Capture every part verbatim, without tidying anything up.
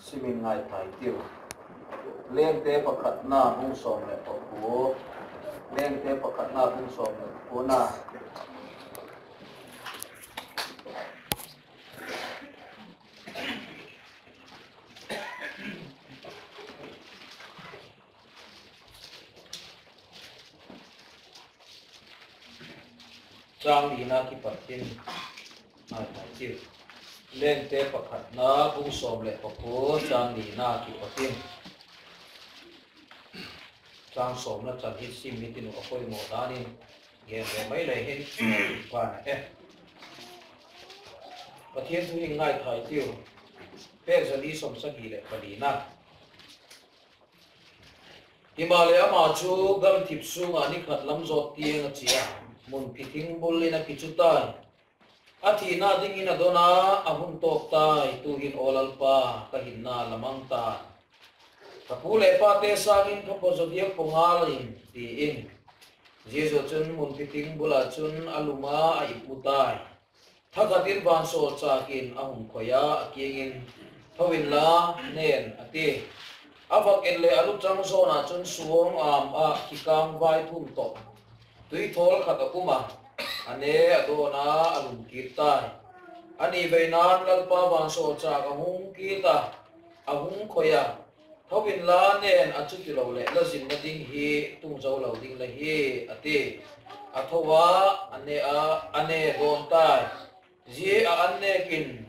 simin ngaithai tiu. Lengte pakhatna bung som le paku. Lengte pakhatna bung som le pakuna. Chang lina kipat in, ai, ai, tiu. Lengte pakhatna bung som le paku, chang lina kipat in. Chang somna chan hi sim hitin u, apoimo danin gen le mai le hin, vana e. Pathian thu hi ngaithai tiu. Page ni som sagi le palina. Himahleh ama chu gamthip sunga nikhat lam jot tieng a chia, munpi thingbul in a kichu tai. Athina dingin adona, ahung tawk tai. Tuhin aw Lalpa, ka hinna la mang tan. Ka pu le pate sangin ka pawzaw diak pawh ngal in, tiin. Jesu chun munpi thingbula chun a luma a ip mu tai. Thakhatin vansawlchâkin a hung khoi a, a kiangin, "Tho inla, nen," a ti. A vak et le a luchang zawna chun suang am a kikang vaithum tawh tuithawl khat a um a, a ne a dawn a, a lum kit tai. A ni vei nan Lalpa vansawlchâk a hung kit a, a hung khoi a, "Tho inla, nen, a chuti lo le la zinna ding hi tung zo lo ding la hi," a ti. A tho a, a ne a, a ne dawn tai. Zia a an nekin,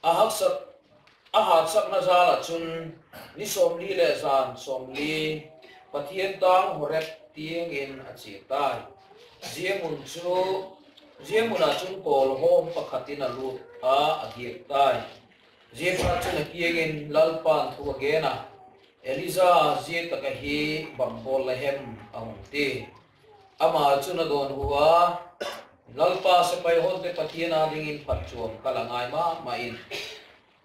a haksat, a hatsakna jal ah chun ni sawmli le zan sawmli Pathian tang Horeb tiangin a chia tai. Zia mun chu, zia mun ah chun kawlhawm pakhatin a lut a, a giak tai. Zia phat chun a kiangin Lalpa'n thu a gen a, "Elija, zia tak ah hi bang bawl la hem?" a hung ti. Ama chun a dawnhu a, "Lalpa sepai hawlte Pathian a dingin phatchuam ka la ngai ma ma in,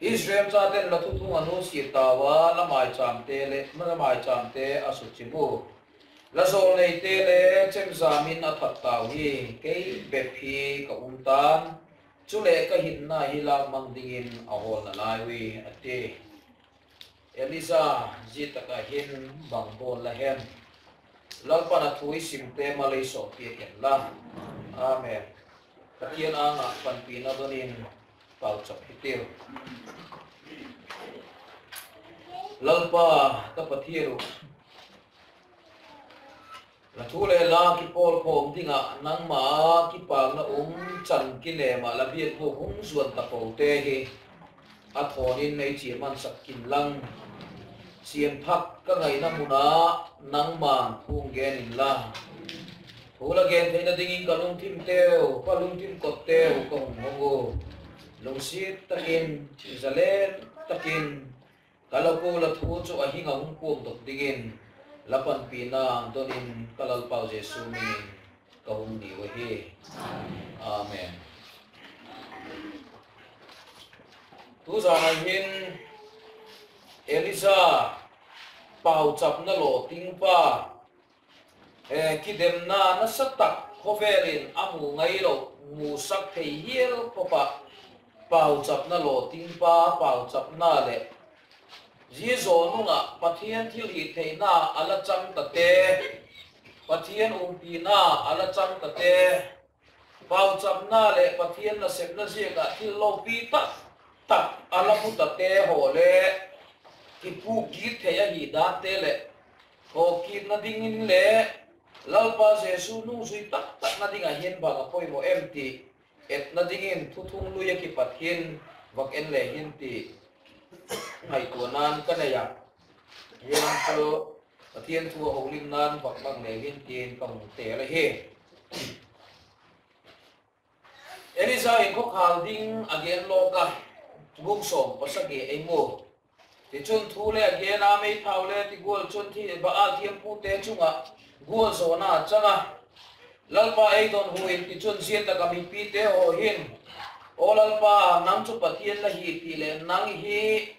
Israel chaten la thuthung a nusia tau a, la maicham te le, la maicham te a suchim u, la zawlnei te le chemjam in a that tau hi, kei bep hi ka um tan, chule ka hinna hi lak mang dingin a hawl nalai ui," a ti. Elija, zia tak ah hin bang bawl la hem? Lalpa'n a thu i simte mal ei sawmpiak hen la. Amen. Pathian anga panpina donin pauchap hitiu. Lalpa, ka Pathian u, la thu le la kipawlkhawm dingah nangma kipakna um chan kinem ah la biak thu hung zuan ta pote hi a thawnin ei chia mansak kin lang. Siam thak ka ngaina mun ah nangman thu hung gen inla, thu la gen theina dingin ka lungthim teu, ka lungthim kot teu ka hung hong u. Lungsiat takin, zalen takin, ka la pu la thu chu a hing a hung puam dok dingin la panpina donin ka Lalpau Jesu minin ka hung niu ahi. Amen. Tuzan a hin Elija pauchapna lawting pa, eh, kidemna nasatak khawvelin a mu ngai lo, musak thei hial khawpa pauchapna lawting pa, pauchapna le zia zaw nungah Pathian thilhihtheihna a la chang tate, Pathian umpina a la chang tate, pauchapna le Pathian nasepna ziak ah thil lopi tak tak a la mu tate haw le kipuk kit thei ahi dante le thawkitna dingin le Lalpa Jesu nungzui taktakna ding ah hin bang a poimaw em ti etna dingin Thuthung Lui a kipat hin vak en le hin ti ngaihtuahna'n ka nei a. Hian chu Pathian thu a holimna'n vak mang le hin tin ka hung tel ahi. Elija in khawkhal ding a gen lawk a, bung sawm pasagi ei mu. Tichun thu le a gen a, meithau le tigual chun thi Baal thiampute chunga gualzawna a chang a, Lalpa ei dawnhu in, tichun zia tak a mipite haw hin, Aw Lalpa, nang chu Pathian la hi ti le nang hi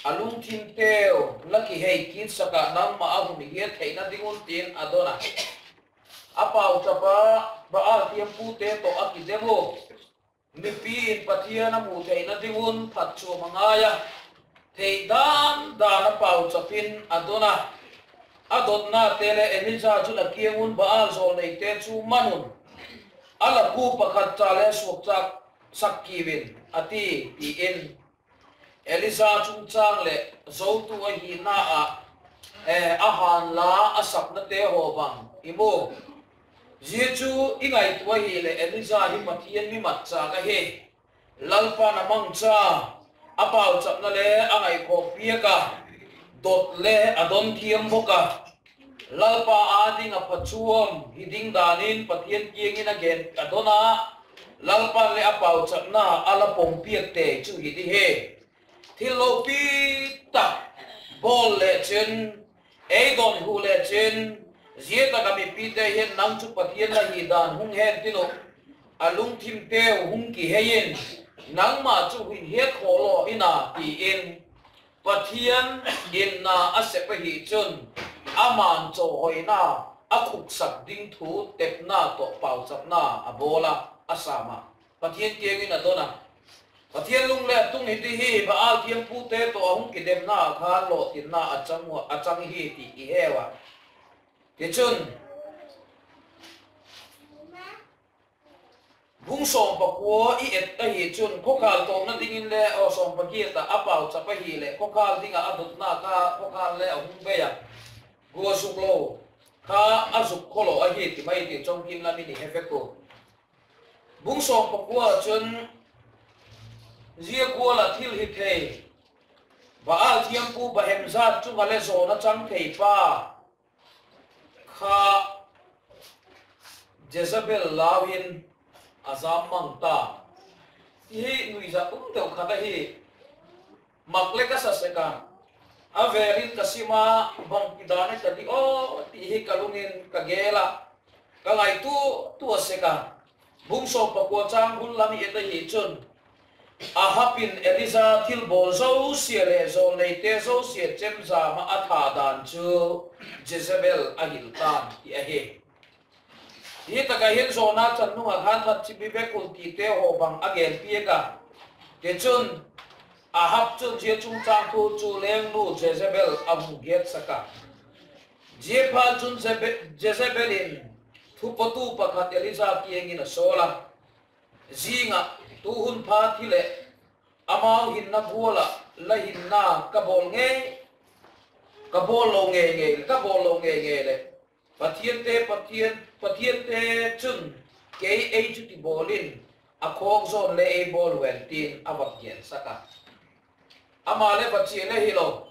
a lungthim teu la kihei kit sak a, nangmah a hun hiat theihna ding un, tiin a dawn a. A pauchap a, Baal thiampute tawh a kidem u. mipi in Pathian amu theina dingun phatchom angai a, thei dan dan a pauchapin adon a. Adotna te le Elijah chun akiang un Baal jolnei te chu man un, ala khu pakhat cha le suakchak sak kiuvin ati, tiin Elijah chungchang le joutu ahina a, eh, ahan la asapna te ho bang imu. Jia chu ingaito ahile Elijah hi Pathian mi matchak ahi. Lalpan amangcha, apauchapna le angaikhoh piak a, dot le adon thiam bok a. Lalpa ading a phatchom hi ding danin Pathian kiangin agen adon a, Lalpan le apauchapna ala pom piak te chu hi di hi. Thil loupi tak bol le chun, ei don hu le chun, jia taka mipi te hin nang chu Pathian nahi dan hung hen tin u, alungthim teu hung kihei in, nangma chu hin het kholo ina tiin, Pathian in na asep ahi chun, aman chohoina, akhuksak ding thu tepna toh pauchapna abol a, asam a. Pathian kiangin adon a. Pathian lung le atung hi di hi, Baal thiampu te toh ahung kidemna khan lolhinna achang u, achang hi ti ihe uva. Tichun, bung som pakua i et ahi chun, khokhal tona dingin le, o, som pagiat a apauchap ahile, khokhal dinga adotna kha, khokhal le ahung bei a, gua zuk lou kha azuk kholo ahi ti mai ti chomkim lamin ihe vek u. Bung som pakua chun, jia gual a thil hithei, Baal thiampu bahem jat chunga le jona chang thei pa kha Jezebel lau hin ajam mang ta. Hi nuijat um deu khat ahi. Mak le kasa sek a. Avelin kasim a, bang ti dan ahi tadi o, ti hi kalungin kagel a, kangaito tua sek a. Bung som pakua chang bul lam i et ahi chun, Ahab in Elijah thilbol jouse le jolnei te jouse chemjam a atha dan chu Jezebel ahil tan ti ahi. Hitaka hin jona chan nunga khan that chibi vek un ti te ho bang agel piak a. Tichun, Ahab chun jia chungchang thu chu lengnu Jezebel ahung giat sak a. Jia phat chun Jebe-, Jezebel in thupotu pakhat Elijah kiangin asol a. Jinga, tuhun phat hile, amau hinna gual a, la hinna kabol ngei, kabol lou ngei ngei, kabol lou ngei ngei le. Pathian te, Pathian, Pathian te chun kei ei chuti bolin, akhok jon le ei bol ven tin avak gen sak a. Ama le vachia le hilou.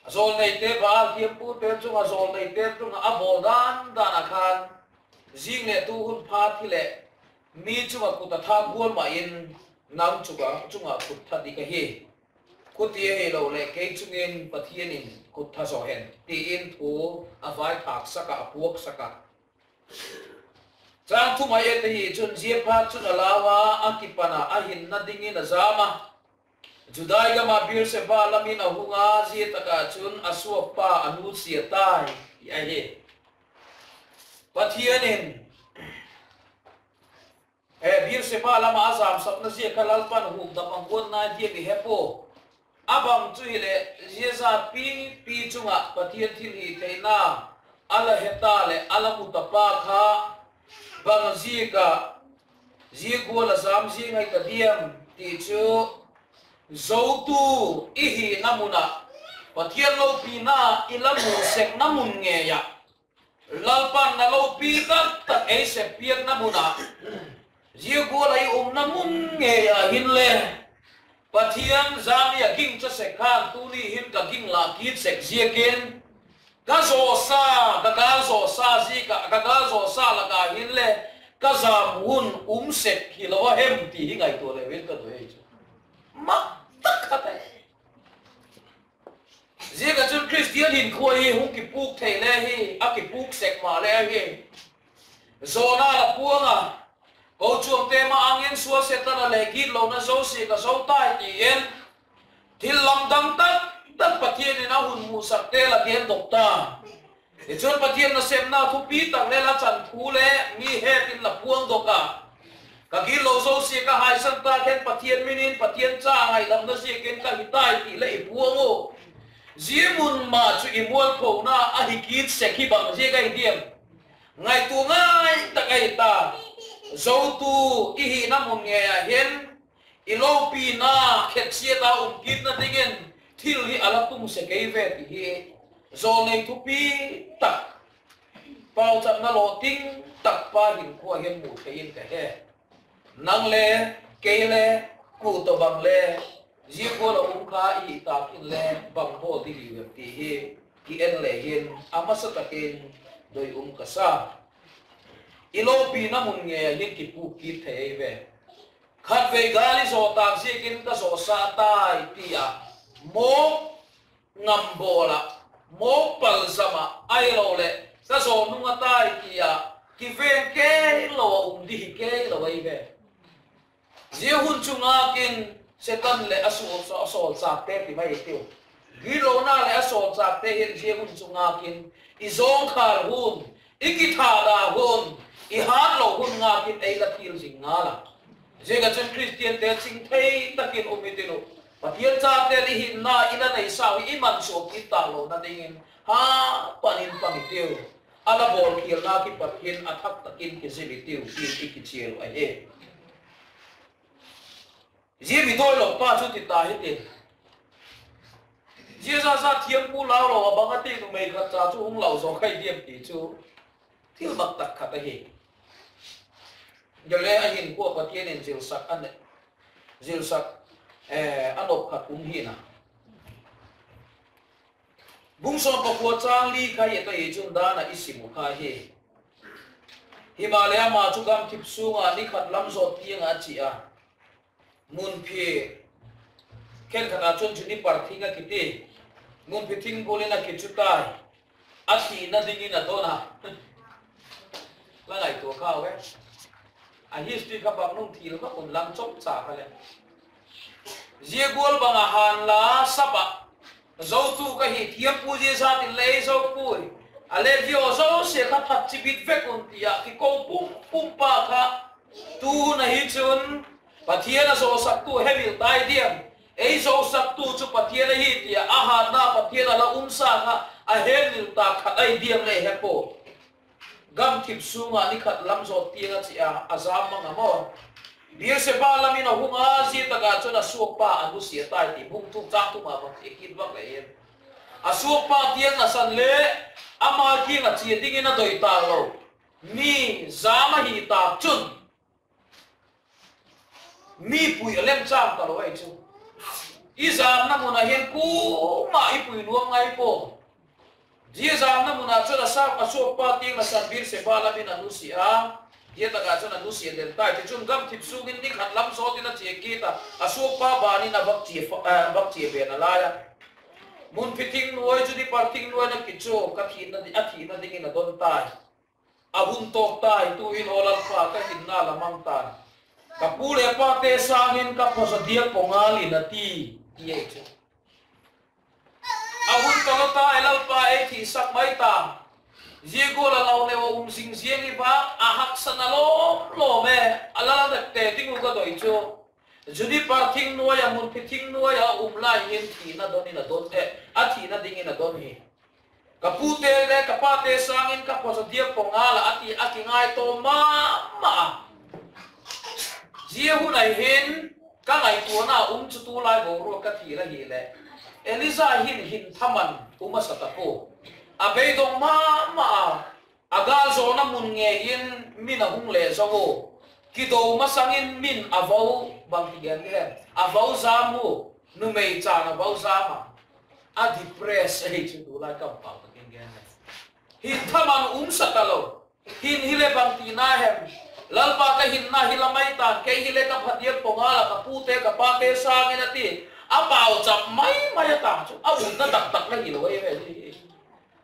Ajolnei te Baal thiampu te chunga, ajolnei te chunga abol dan dan a khan, jing le tuhun phat hile, mi chunga khut atha gual ma in, nang chunga, chunga khut tha di kahi. Khuti ahilou le, kei chungin Pathian in khut tha jo hen, tiin thu avaithak sak a, apuak sak a. Chang thum a i et ahi chun, jia phat chun alau a, akipan a, ahinna dingin ajam a. Judai gam a Beersheba lamin ahung a, jia taka chun asuakpa anusia tai, ti ahi. Pathian in, eh, Beersheba lama ajamsapna jia kha Lalpan hukdam agon nai diam i hepoi. Abang chu hile, jia jat pipi chunga Pathian thilhitheina ala heta le ala muta pa kha, bang jia ka, jia gual a jam jia ngai ta diam ti chu, joutu i hina mun a, Pathian loupina i la mu sekna mun ngei a, Lalpan na loupi taktak ei sep piakna mun a, jia gual a i umna mun ngei a hin le, Pathian jani a gingcha sek khan tuni hin ka ging la kit sek ziakin, ka josa, ka gal josa jia ka, ka gal josa laka hin le, ka jam hun um sek hilou a hem ti hi ngaito le uvin ka doi chu. Mak tak khat ahi. Jia ka chun Christian hinkho hi hung kipuk thei le hi, akipuk sek ma le hi. Jona la puang a, kochuam te ma angin sual Satan a le gitlouna jouse ka jou tai ti in, thil lamdang taktak Pathian in ahung musak te la gen dok ta. Hichun Pathian nasepna thupi tak le la chan thu le mi het in la puang dok a. Ka gilou jouse ka haisan tah khen Pathen minin Pathen cha ngaidamna ziakin ka hitai ti le i puang u. Zia mun ma chu i mualphona ahi kit sek hi bang ziak ahi diam. Ngaito ngai tak ahi ta. Zotu i hina mun ngei a hin i lopina khetsia ta um kitna dingin thil hi a la tung sek ahi ve ti hi. Jolnei thupi tak. Pauchapna lou ting tak pa hin khu a hin mu thei in ka he. Nang le, kei le, ku tobang le, zia gual a um kha i hi tak in le, bang bol ding i hiu em ti hi, ki en le hin, a masa takin, doi um ka sa. I lopina mun ngei a hin kipu kit thei ve. Khatvei gal i zo tak ziakin ka zo sa tai ti a. Mo ngam bol a, mo pal zam a, ahilou le, ka zo nung a tai ti a, kiveng kei lou a um di hi kei lou ahi ve. Zia hun chu ngakin Satan le a sol, a solchak te ti mai tiu. Gilouna le a solchak te hin zia hun chu ngakin i zong khal hun, i kitha da hun, i hat lou hun ngakin ei la thil zing ngal a. Ziaka chun Christian te ching thei takin um i ti lo. Pathian chate i hinna i la nei sau hi i mansuh kit ta lou na dingin ha panin pang i tiu. A la bol khial na kipat hin a thak takin kizil i tiu, ti i kichial u ahi. Zia mi doi lou pa chu ti ta hi tin. Zia za za thiam pu lau lou a bang a ti numei khat cha chu hung lau zo khai diam ti chu. Thil mak tak khat ahi. Gele a hin kua Pathian in zilsak a ne. Zilsak, eh, a nop khat um hi na. Bung som pakua chang li kha i et a hi chun dan a i sim u kha hi. Himaleh ama chu gamthip sunga ni khat lam zot tiang a chi a. Munphi khenkhat a chun chu ni par thing a kiti. Munphi thing bul in a kichu tai. A thina dingin a don a. La ngaito kha ve. A history kha bang nung thil kha kun lang chom cha kha le. Zia gual bang a han la sap a. Zotu ka hi thiam pu zia sa tin lei zo pui. A le vio zo se kha phat chi bit vek un ti a kiko pum pum pa kha. Tu na hi chun Pathian a zosaktu he vil tai diam. Ei zosaktu chu Pathian ahi ti a, a hatna Pathian a la umsa kha a he vil ta khat ahi diam le he po. Gamthip sunga ni khat lam zot tiang a chi a, a zam mang a maw. Beersheba lam in a hung a, zia tak a chun a suakpa a nusia tai ti bung thum chang thum a bang ti kit bang le in. A suakpa tiang nasan le, ama kiang a chia dingin a doi ta lo. Mi zam ahi tak chun. Mi pui a lem chang ta lo ahi chu. I zamna mun a hin kuma i pui nuam ngai po. Zia zamna mun a chun a sa, a suakpa tiang nasan Beersheba lam in a nusia. Zia tak a chun a nusia den tai. Ti chun gamthip sungin ni khat lam zot in a chia kit a. A suakpa ban in a vak chia fa-, eh, vak chia ve na lai a. Munphi thingnuai chu ni par thingnuai na kichu, ka thina di-, a thina dingin a don tai. A hun tawk tai, tuhin aw Lalpa ka hinna la mang tan. Ka pu le pate sangin ka phaza diak po ngal in a ti, ti ei chu. A hun tawk tai Lalpa ei thihsak mai tan. Zia gual a lau le um zing ziang i vak, a haksa na lawm lawm e, a la la dek te ding u ka doi chu. Juniper thingnuai a, munphi thingnuai a um lai hin thina don in a don, eh, a thina dingin a don hi. Ka pute le ka pate sangin ka phaza diak po ngal a, a ti a kingaito mama a. Zia hun a hin ka ngaituana um chu tulai boruak ka thil ahile. Elijah hin hin thaman um a sa ta po. A beidong mama a. A gal zona mun ngei in min a hung le zo u. Kido masangin min a vau bang ti gen le. A vau zam u. Numei chan a vau zam a. A depress ahi chu tulai kampau takin gen le. Hin thaman um sa ta lo. Hin hile bang ti na hem. Lalpa ka hinna hi la mai tan, kei hile ka pha diak po ngal a ka pute ka pate sangin a ti. A pauchap mai mai a ta chu. A umna tak tak la hi lo ahi ve.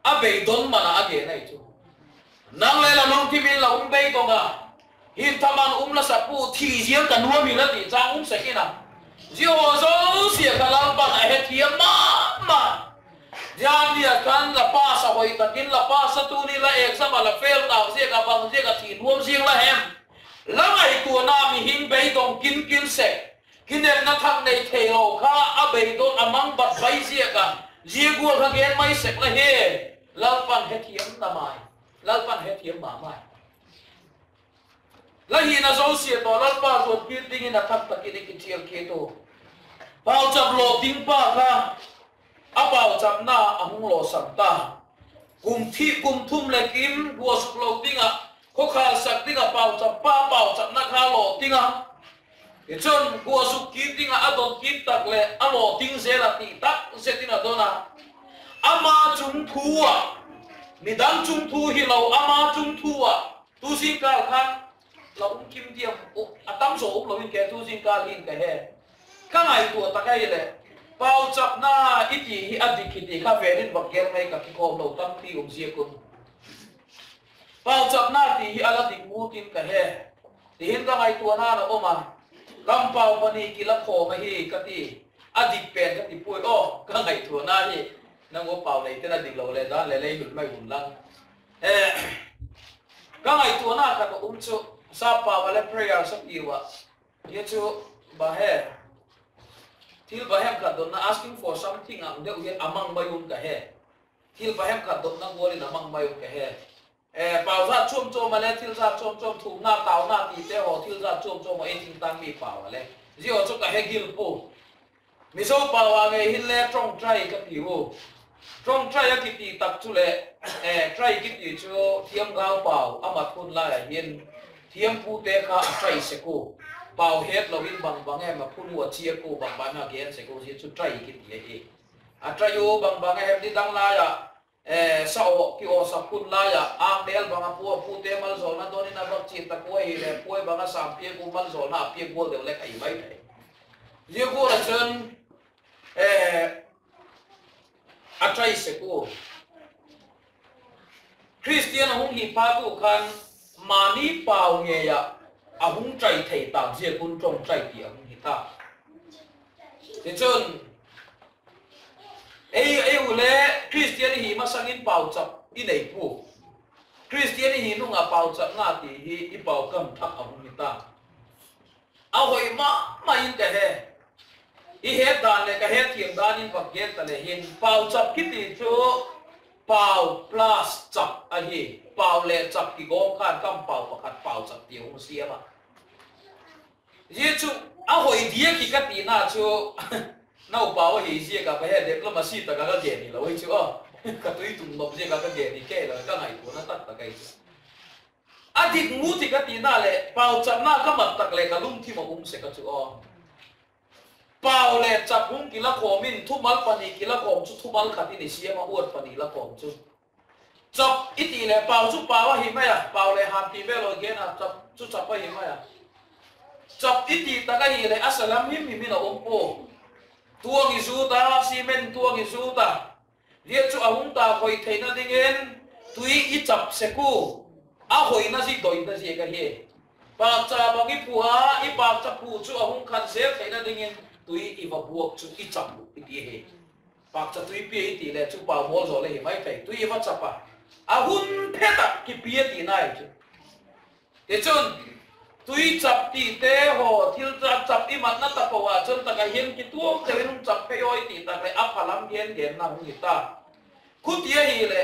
A beidon man a a gen ahi chu. Nang le la lungthim in la um beidong a. Hin thaman um la sa pu thi ziang ka nuam hi la ti chang um sek in a. Zia ho zosia kha Lalpan a hethiam mama. Zia ni a khan la pasa hoi takin la pasa tuni la exam a la fail tau ziak a bang ziak a thi nuam ziang la hem. La ngaituana mihem beidong kinkin sek, kinepna thak nei thei lou kha, abeidong amang bat bai ziak a, zia gual kha gen mai sek la hi, Lalpan hethiam na mai, Lalpan hethiam ma mai. La hina zosia toh Lalpa zuan kit dingin athak takin i kichial kit u. Pauchap lo ding pa kha, apauchapna ahung losam ta. Kum thi, kum thum le kim, guasuk lo ding a, khokhal sak ding a pauchap pa, pauchapna kha lo ding a. Hichun guasuk kit ding a, adon kit tak le, alo ding zel a ti tak zet in adon a. Ama chung thu a, midang chung thu hilou, ama chung thu a, tu jingkal khan, la um kim diam, u, atam zo um lou in ke tu jingkal hin ka he. Ka ngaitua tak ahile, pauchapna i ti hi adik hi ti kha velin vak gel ngai ka kikhom lou tampi um ziak un. Pauchapna ti hi ala dik mu tin ka he. Ti hin ka ngaituana na um a. Kampau pani kila khom ahi ka ti. Adik pen ka ti pui o, ka ngaituana hi. Nang u pau nei te na dik lou le dan le lei hun mai hun lang. Eh, ka ngaituana ka ka um chu, sa pau a le prayer sa ti u a. Ye chu, ba he. Thil ba hem khat dotna, asking for something ang deuh hi amang mai um ka he. Thil ba hem khat dotna gual in amang mai um ka he. Eh, pau jat chuam chuam a le, thil jat chuam chuam, thumna, tauna ti te ho, thil jat chuam chuam a, ei thingtang mi pau a le. Zia ho chu ka he gil pu. Mizo pau a ngei hin le trong trai ka ti u. Trong trai a kiti tak chu le, eh, trai kiti chu thiam gau pau, ama thun lai a hin. Thiam pu te kha a trai sek u. Pau het lou in bang bang em a phun u a chia ku, bang bang a gen sek u, zia chu trai kiti ahi. A trai u bang bang em ni dang lai a, eh, sa o, ki o sa phun lai a, ang del bang a pu, pu te malzolna don in a bak chi tak u ahi le, pu bang a sam pia ku malzolna a pia gual deuh le ka hi mai thei. Zia gual a chun, eh, a trai sek u. Christian ahung hi phat u khan mani pau ngei a ahung trai thei tak ziak un trong trai ti ahung hi ta. Tichun, ei, ei u le Christian i hi masang in pauchap i nei pu. Christian i hi nung a pauchapna ti hi i pau kam thak ahung hi ta. A hoi ma, ma in ka he. I het dan le ka hethiam dan in vak gen ta le hin, pauchap kiti chu pau plus chap ahi. Pau le chap kigom khan kampau pakhat pauchap ti hung siam a. Zia chu a hoi dia ki ka tina chu, nau pau ahi ziak a ka he dep lama si tak a ka gen hi lou hi chu a. Ka tui tung nop ziak a ka gen hi kei lou, ka ngaituana tak tak ahi chu. A dik mu ti ka tina le, pauchapna ka mat tak le ka lungthim a um sek a chu a. Pau le chap hung kila khom in, thumal pani kila khom chu, thumal khat in i siam a, uat pani la khom chu. Chap i ti le, pau chu pau ahi mai a, pau le ham ti ve lou gen a, chap chu chap ahi mai a. Chap i ti tak ahi le, a salam him him in a um pu. Tuang i zu ta, cement tuang i zu ta. Zia chu ahung ta hoi theina dingin tui i chap sek u. A hoina zi doina ziak ahi. Pakcha bang i phu a, i pakcha phu chu ahung khan zel theina dingin tui i va buak chu i chap u i ti ahi. Pakcha tui pia i ti le chu pau mol zo le hi mai thei, tui i va chap a. A hun phet a kipia tina ahi chu. Tichun, tui chap ti te ho, thil chap chap i matna ta pau a chun tak a hin kituak deuh in hung chap phei o i ti tak le a phalam gen genna hung hi ta. Khuti ahi le,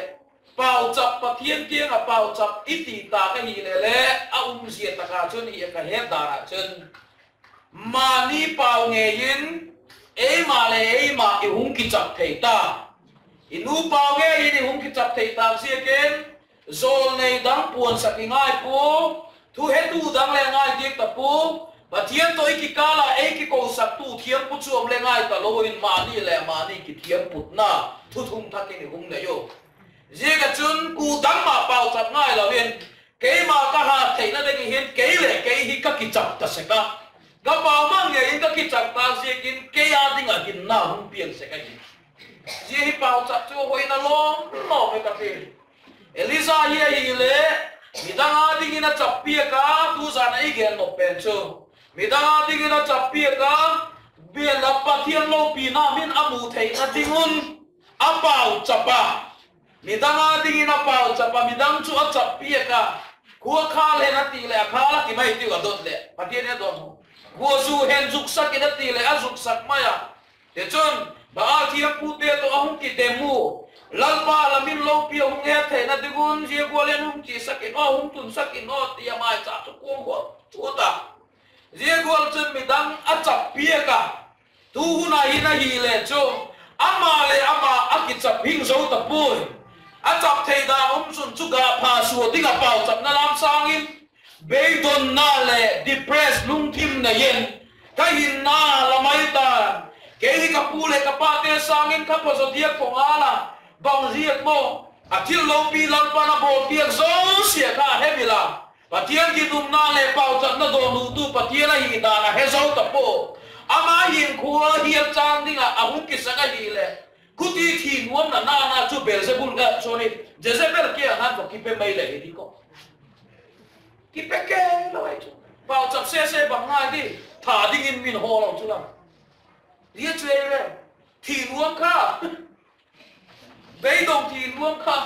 pauchap Pathian kiang a pauchap i ti tak ahi le le, a um zia tak a chun hi ka het dan a chun. Mani pau ngei in, eima le eima i hung kichap thei ta. I nu pau ngei in i hung kichap thei ta ziakin, zol nei dang puan sak i ngai pu, thu hetu dang le ngai dik ta pu, Pathian toh i kikal a ei kikousak tu thiam pu chuam le ngai ta lou in mani le mani kithiam putna, thu thum thak in i hung nei u. Ziak a chun ku dang ma pauchap ngai lou in, keima ka hat theina ding hin, kei le kei hi ka kichap ta sek a. Ka pau mang ngei in ka kichap ta ziakin, kei a ding a hinna hung piang sek ahi. Zia hi pauchap chu hoina lom lom e ka ti. Elija hi ahi le, midang a dingin a chap piak a, tu zan a i gen nop pen chu. Midang a dingin a chap piak a, bial a Pathian lopina min a mu theina ding un, a pauchap a. Midang a dingin a pauchap a, midang chu a chap piak a. Khua khal hen ati le, akhal a kimai tiu adot le, Pathen in adon u. Khua ju hen juksak in ati le, ajuksak mai a. Tichun, Baal thiampu te toh ahung kidem u. Lalpa lamin loupi ahung het theina diuvin, zia gual in hung chesak in o, hung tunsak in o, ti amaicha chu kong ho chu ta. Zia gual chun midang achap piak a. Tu hun a hin ahile chu, ama le ama akichap hing jou tapoi. Achap thei dan um chun chu gapha sua ding a pauchapna lam sangin, beidonna le depress lungthim nei in, ka hinna lamai tan. Kei hi ka pu le ka pa te sangin ka phajo diak pongal a, bang ziak mo, a thil loupi Lalpan abol piak jouse kha hemil a. Pathen ginumna le pauchapna don u tu Pathen ahi dan ahe jou tapo. Ama hin khua hial chang ding a, ahung kisang ahile. Khuti thi nuamna na na chu Beelzebul ga, sorry, Jezebel kiang a vang kipe mai le hi ti ko. Kipe kei lou ahi chu. Pauchap sese bang ngai di, tha dingin min ho lou chu la. Zia chu ahi le. Thi nuam kha. Beidong thi nuam kha.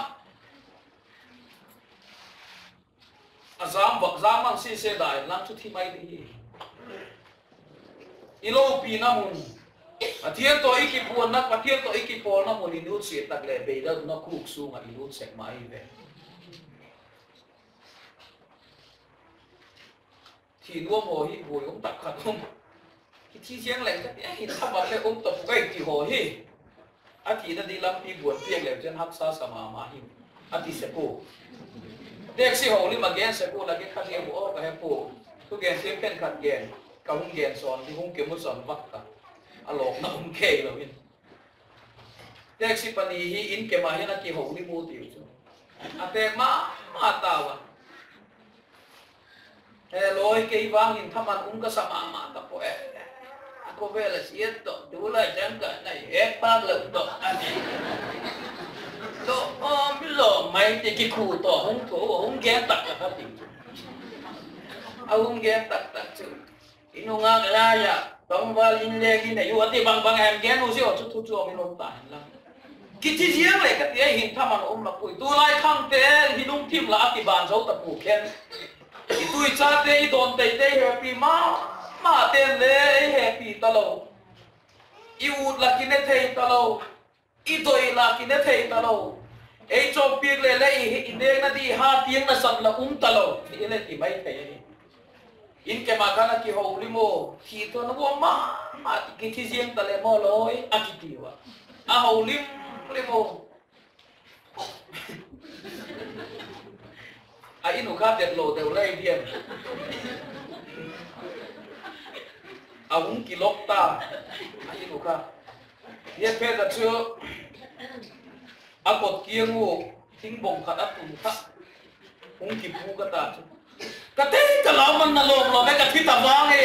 Ajam vak jam mang sese dai lang chu thi mai di hi. I loupina mun. Pathen toh i kipuanna, Pathen toh i kipolna mun i nutset tak le beidongna khuk sunga i lut sek mai ve. Thi nuam ho hi boi um tak khat um. Kithi ziang leng kati a, hin thaman le um tapoi ti ho hi. Athina di lampi guan piak leu chun haksa sa mama hi. Ati sek u. Taxi houlim a gen sek u, la ke khat e bu o ka he pu. Tu gen sek pen khat gen. Ka hung gen son, di hung kimu son vak ka. Alokna um kei lou in. Taxi pani hi in kema hin akihoulim u tiu chu. Atek mama tauva. He loi, kei vang hin thaman um kasa mama tapoi. Ako vela siat to, tulai jang ka nai, ek pak lou to, ani. Lo, om lo, mai te kikhu to, hung to, hung gen tak tak ati. A hung gen tak tak chu. I nungak lai a, tangval in le in a, yu ati bang bang em gen u si o chu thu chu om in om ta hen lang. Kithi ziang le kati a hin thaman um la pui. Tulai khang te hi lungthim la akiban jou tapu khen. I tui cha te i don tei tei happy mama ten le i happy ta lou. I ut la kine thei ta lou. I doi la kine thei ta lou. Ei chop piak le le i, i neng na di ha tiang na sat la um ta lou. I le ti mai thei ahi. In kema khan akihoulim u. Thi to na vo ma, ma kithi ziang ta le mo loi. Akiti uva. Ahoulim lim u. A in u kha det lou deu lai diam. A hung kilok ta. A in u kha. Ye phe ta chu. A kot kiang u. Thing bong khat a tum kha. Hung kipu ka ta chu. Ka tei ka lau man na lom lom e ka thi ta vang e.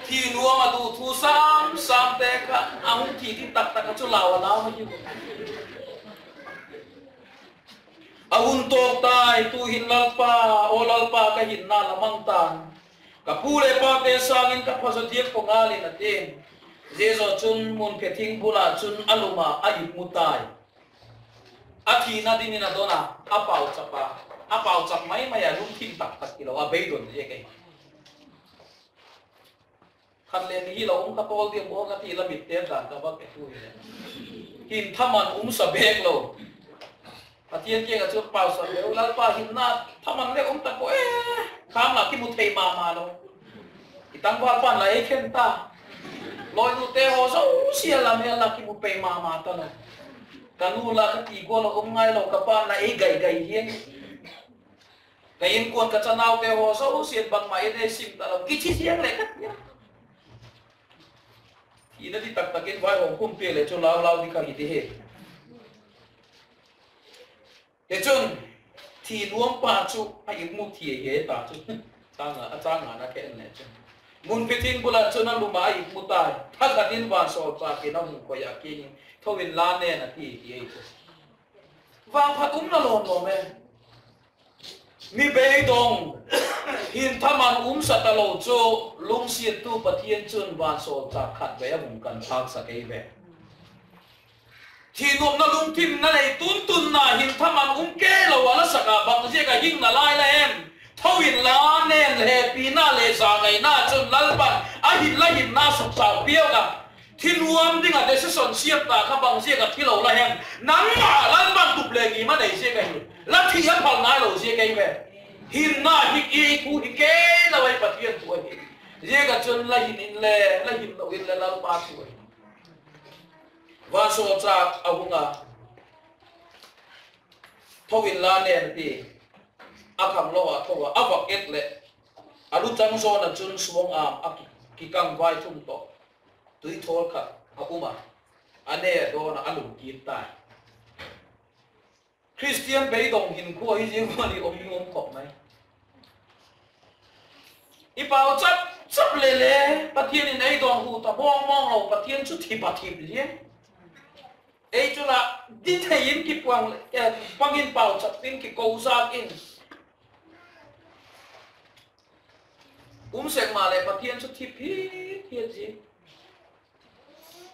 Thi nuam a du thu sam sam te kha a hung thi thi tak tak a chu lau a lau hi. A hun tok tai tu hin Lalpa, o Lalpa ka hinna la mang tan. Ka pu le pa te sangin ka phajo diak pongal in atin. Jesu chun mun phe thing bula chun a lum a a ip mu tai. A thina dingin a don a, a pauchap a, a pauchap mai mai a lungthim tak tak kilou, a beidong e kei. Khat le ni hilou um ka tol diam o ka ti la mit te dan ka bak e tu hi le. Hin thaman um sa bek lou. Pathen kiang a chu pauchap le, Lalpa hinna thaman le um ta ko e, kham la kimu thei mama lou. I tangval pan la ei khen ta. Loi nu te ho jouse a lam he la kimu pei mama ta lou. Ka nu la ka ti gual a um ngai lou, ka pan la ei gai gai hian. Ka inkuan ka chanau te ho jouse a bangma ei nei sim ta lou. Kithi ziang le ka tia. Thina di tak tak in vai hong kum pe le chu lau lau di ka hi di he. Hichun, thi nuam pa chu a ip mu thei e ta chu. Chang nga, a chang nga na khen le chu. Mun phe thing bula chun a lum a a ip mu tai. Thakhat in vansol pa kin a hung koi a kingin, tho in la nen a ti, ti e chu. Vangphat um na lom lom e. Mi beidong hin thaman um sa ta lou chu, lungsiat tu Pathen chun vansol chak khat vei a hung kan phak sak ei ve. Thi nopna lungthim na nei tuntun na hin thaman um kei lou a la sak a bang ziak a hing nalai la hem? Thou inla nen le hepina le zangaina chun Lalpan a hin la hinna sukchang piau a. Thi nuam ding a decision siam ta kha bang ziak a thi lou la hem? Nangma Lalpan tup le ngim a nei ziak ahi. La thi a phal nai lou ziak ahi ve. Hinna hi i thu hi kei lou ahi, Pathian thu ahi. Ziak a chun la hin in le, la hin lou in le Lalpa thu ahi. Vansolchak a hung a, thou inla nen ti, a kham lou a thou a, a vak et le, a luchang zon a chun suang am a ki, kikang vaithum toh, tui thol khat a um a, a ne a don a, a lum kit tai. Christian beidong hinkho hi jing vali om hi om khop mai. I pau chap chap le le, Pathian in ei don hu ta mong mong lou, Pathian chu thip a thip jing. Ei chu la, di thei in kipuang le, eh, pang in pau chap in kiko zak in. Um sek ma le Pathian chu thip hi, hi ji.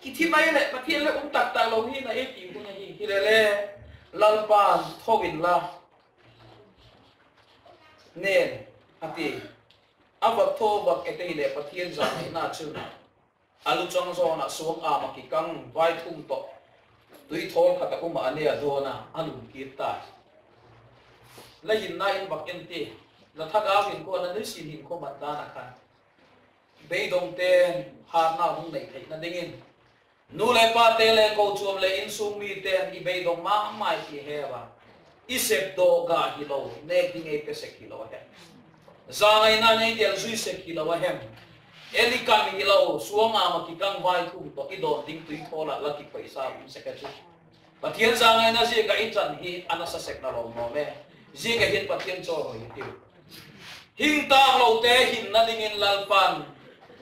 Kithi mai le Pathian le um tak tak lou hi na e ti hun ahi. Hi le le, Lalpan thou inla nen, a ti. A vak thou vak et le Pathian zangaina chun a luchang zon a suang am a kikang vaithum toh, tui thol khat a um a, a ne a don a, a lum kit tai. La hinna in vak en ti, la thagau hinkho, la nisin hinkho mat dan a khan beidong ten hatna hung nei theina dingin, nu le pa te le kochuam le insung mi ten i beidong ma ma i ti he va. I sep doh ga hi lou, nek ding ei pe sek hi lou a hem? Zangaina nei del zui sek hi lou a hem? Eli kan hi lou, suang am a kikang vaithum toh i don ding tui thol a la kipoi sa um sek a chu. Pathian zangaina ziak a i chan hi a nasa sek na lou mo me. Ziak a hin Pathian chol hoi hi tiu. Hing tak lou te hinna dingin Lalpan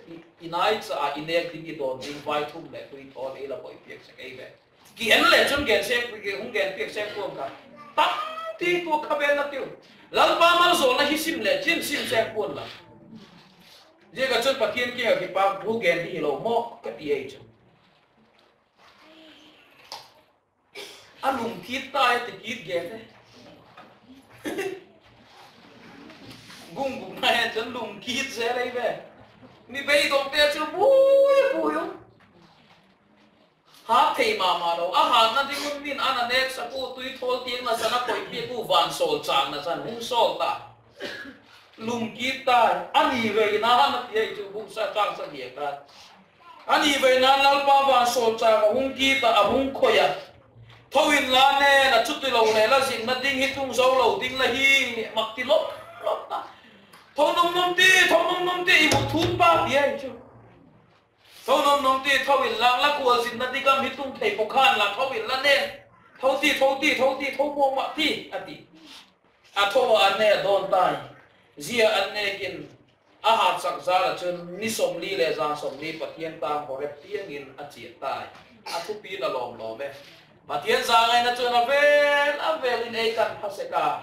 i, i nai cha a i nek ding, i don ding vaithum le tui thol ei la poi piak sek ei ve. Ki en le chun gen sek, ki hung gen piak sek kuang ka. Tam ti tu kha ben na tiu. Lalpa malzolna hi sim le chin sim sek kuan la. Ziak a chun Pathian kiang a kipak thu gen hi lou mo ka ti ei chu. A lum kit tai ti kit gen e. Gung gung na hen chun lum kit se lei ve. Mi beidong te chu bui bui u. Hat thei ma ma lou. A hatna ding un min ana nek sa ku, tui thol tiang na san a koi pi ku, vansolchak na san hung sol ta. Lum kit tai. Ani veina na ti ei chu bung sa chang sa giak ta. Ani veina Lalpa vansolchak a hung kit a, a hung khoi a. Thou inla nen a, chuti lou le la zinna ding hi tung zo lou ding la hi, mak ti lop lop ta. Thou nom nom ti, thou nom nom ti, i mu thum pa ti ei chu. Thou nom nom ti, thou inla, la khualzinna ding gam hi tung thei po khan la, thou inla nen. Thou ti, thou ti, thou ti, thou mo ma ti, a ti. A thou a ne a don tai. Zia an nekin a hatsak zal a chun ni somli le jan somli Pathian tang Horeb tiangin a chiat tai. A thupi la lom lom e. Pathian zangaina chun a vel, a vel in ei kan pha sek a.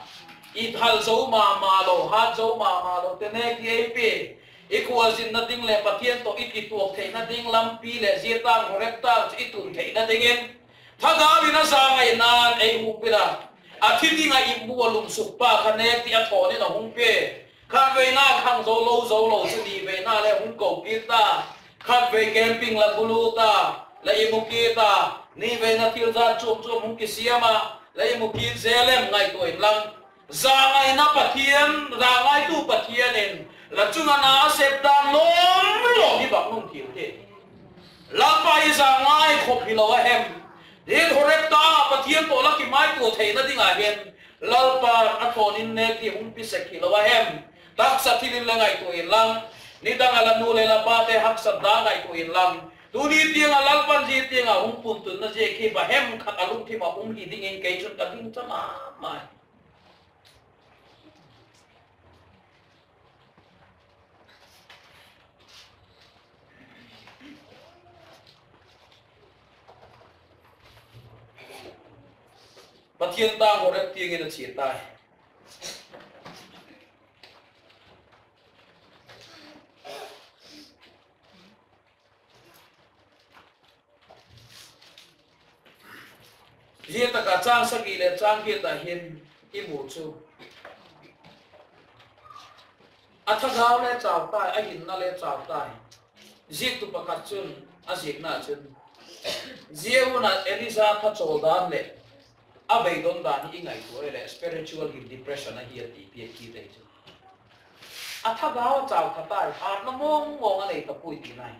I hal zo ma ma lou, hat zo ma ma lou, te ne ki ei pi. I khualzinna ding le Pathian toh i kituak theina ding lampi le zia tang Horeb tang chu i tun theina dingin. Thagau in a zangaina ei hupil a. A thi ding a i mu a lumsuk pa kha nek ti a thon in a hung pi. Khat veina khang zo lou zo lou chu ni veina le hung ko kit ta. Khat vei camping la bulu ta. La i mu kit ta. Ni veina thil za chuam chuam hung kisiam a. La i mu kit ze lem ngaituah in lang. Zangaina Pathian, zangaitu Pathian in la chunga na a sep dan lom lom hi bang nung thil hi. Lalpa i zangai khop hi lou a hem? Hi Horeb tang a Pathian toh la kimaituah theina ding a hin Lalpa a thon in nek hi hung pi sek hi lou a hem? Taksa thil in la ngaituah in lang. Nidang a la nu le la pa te haksat dan ngaituah in lang. Tuni tiang a Lalpan zia tiang a hung pun tun na zia khi ba hem khat a lungthim a um hi ding in kei chun ka ding cha ma ma. Pathian tang Horeb tiangin a chia tai. Zia taka chang sagi le chang giat a hin i mu chu, a thagau le chau tai, a hinna le chau tai. Ziaktu pakhat chun a ziakna chun, zia hun a Elijah thachol dan le a beidong dan hi i ngaito le spiritual depression ahi a ti piak kit ahi chu. A thagau a chau kha tai, hatna mong mong a nei tapoi tina ahi.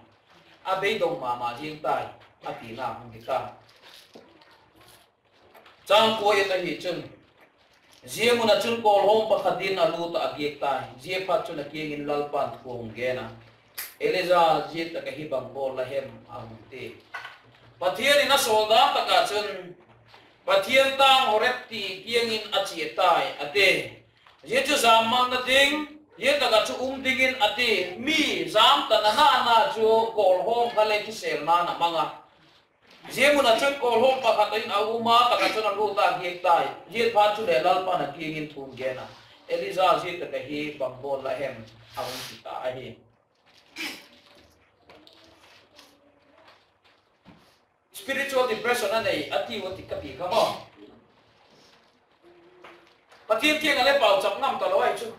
A beidong mama jing tai, a tina hung hi ta. Chang kua i ta hi chun, zia mun a chun kolhom pakhat in a lut a, a giak tai. Zia phat chun a kiang in Lalpan thu a hung gen a, Elijah, zia taka hi bang bawl la hem, a hung ti. Pathian in a sawl dan taka chun, Pathian tang Horeb ti kiang in a chia tai, a ti. Zia chu jammalna ding, zia taka chu um ding in a ti. Mi jamtana na na chu kolhom kha le kiselna na mang a. Zia mun a chun kolhom pakhat in a um a, taka chun a lut a, a giak tai. Zia phat chu le Lalpan a kiang in thu a hung gen a, Elijah, zia taka hi bang bawl la hem, a hung ti ta ahi. Spiritual depression a nei a ti u ti ka ti kha maw. Pathian kiang a le pauchap ngam ta lo ahi chu.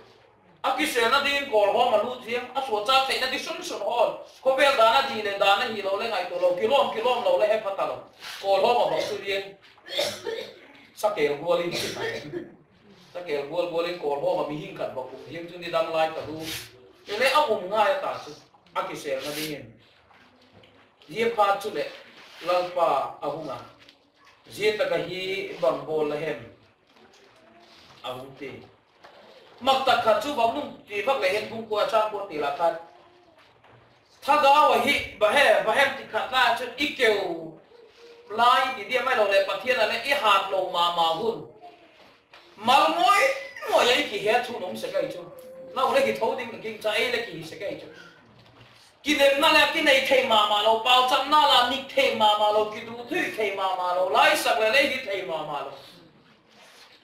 A kiselna ding in kolhom a lut ziang, a suakcha theina ding sun sun hol. Khovel dan a di le dan a hi lo le ngaito lo, kilom, kilom lo le he pha ta lo. Kolhom a bang chu ding. Sakel gual in. Sakel gual gual in kolhom a mihing khat bang um ziang chu ni dang lai ta lu. Chule a um ngai ta chu. A kiselna ding in. Zia phat chu le Lalpa a hung a, zia taka hi bang bawl la hem, a hung ti. Mak tak khat chu bang nung ti vak le hin bung kua chang kua ti la khat. Thagau a hi ba he, ba hem ti khat la chu i keu lai ti dia mai lo le Pathian a le i hat lo mama hun. Mal ngoi ngoi a i kihe thu nom se kai chu. Nau le ki tho ding ka ging cha ei le ki se kai chu. Kilemna le kinei thei mama lo, pauchapna la nik thei mama lo, kidu thui thei mama lo, laisak le lei hi thei mama lo.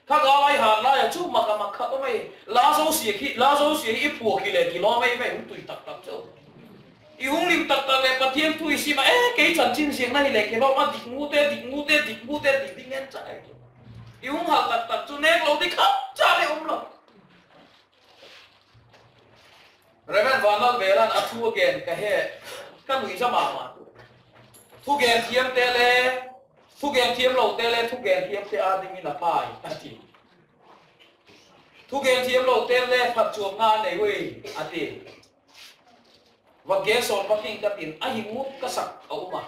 Thagau a i hat lai a chu maka maka o mai. La zo si khi, la zo si i phu khi le ki lo mai mai hung tui tak tak chu. I hung lim tak tak le Pathian thu i sim a, eh, kei chanchin ziang na hi le ki lo ma dik mu te, dik mu te, dik mu te, dik ding ngen cha ai. I hung hal tak tak chu nek lo di khat cha le um lo. Reverend Vanal Velan a thu a gen ka he, ka nuija mama. Thugen thiam te le, thugen thiam lo te le, thugen thiam te a ding in a phai, a ti. Thugen thiam lo te le, phatchuamna nei ui, a ti. Va gen sawn va king ka tin, a hi ngut ka sak a um a.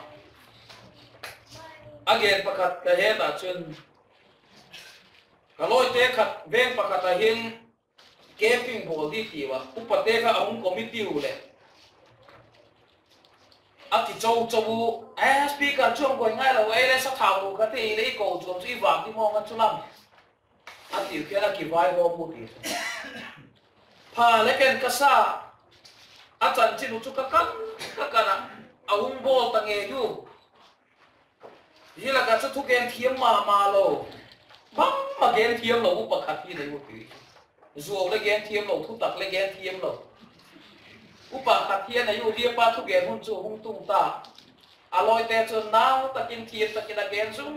A gen pakhat ka he ta chun, ka loi te khat veng pakhat a hin, camping bawl di ti uva, upa te kha a hung committee u le. A kicho cho u, eh, speaker chuang koi ngai lo, ei le sa thau lo kha te i le i ko chuang chu i vak di mong a chu lam. A ti u khian a kivaihawm u ti chu. Pha le ken ka sa, a chanchin u chu ka kan, ka kan a, a hung bawl ta nge u. Hi laka chu thugen thiam mama lo. Bangma gen thiam lo, upa khat hi nei u ti. Zuau le gen thiam lo, thutak le gen thiam lo. Upa khat hi a nei u, hi pa thugen hun chu hung tung ta. A loi te chun nau takin thiam takin a gen zung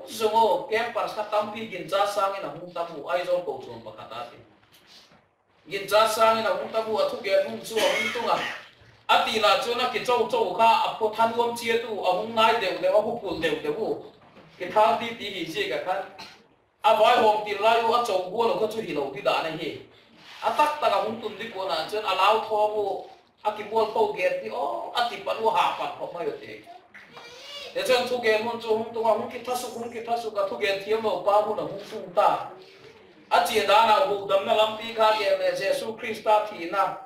zung u. Campers kha tampi gincha sangin a hung tam u, Aizawl ko chuang pakhat a ti. Gincha sangin a hung tam u, a thugen hun chu a hung tung a. A ti la chun a kicho cho kha a phu thanuam chiat u, a hung nai deu deu, a hung pul deu deu u. Kithal ti ti hi ziak a khan. A vaihawm til lai u, a cho gual u kha chu hi lo di dan a hi. A tak tak a hung tun di kona chun a lau thawm u, a kimual tho gen ti aw, a ti pan u ha pan khop mai u ti. Tichun thugen hun chu hung tung a, hung kitha suk, hung kitha suk a, thugen thiam lo pa hun a hung tung ta. A chia dan a hukdamna lampi kha gen le Jesu Christa thina,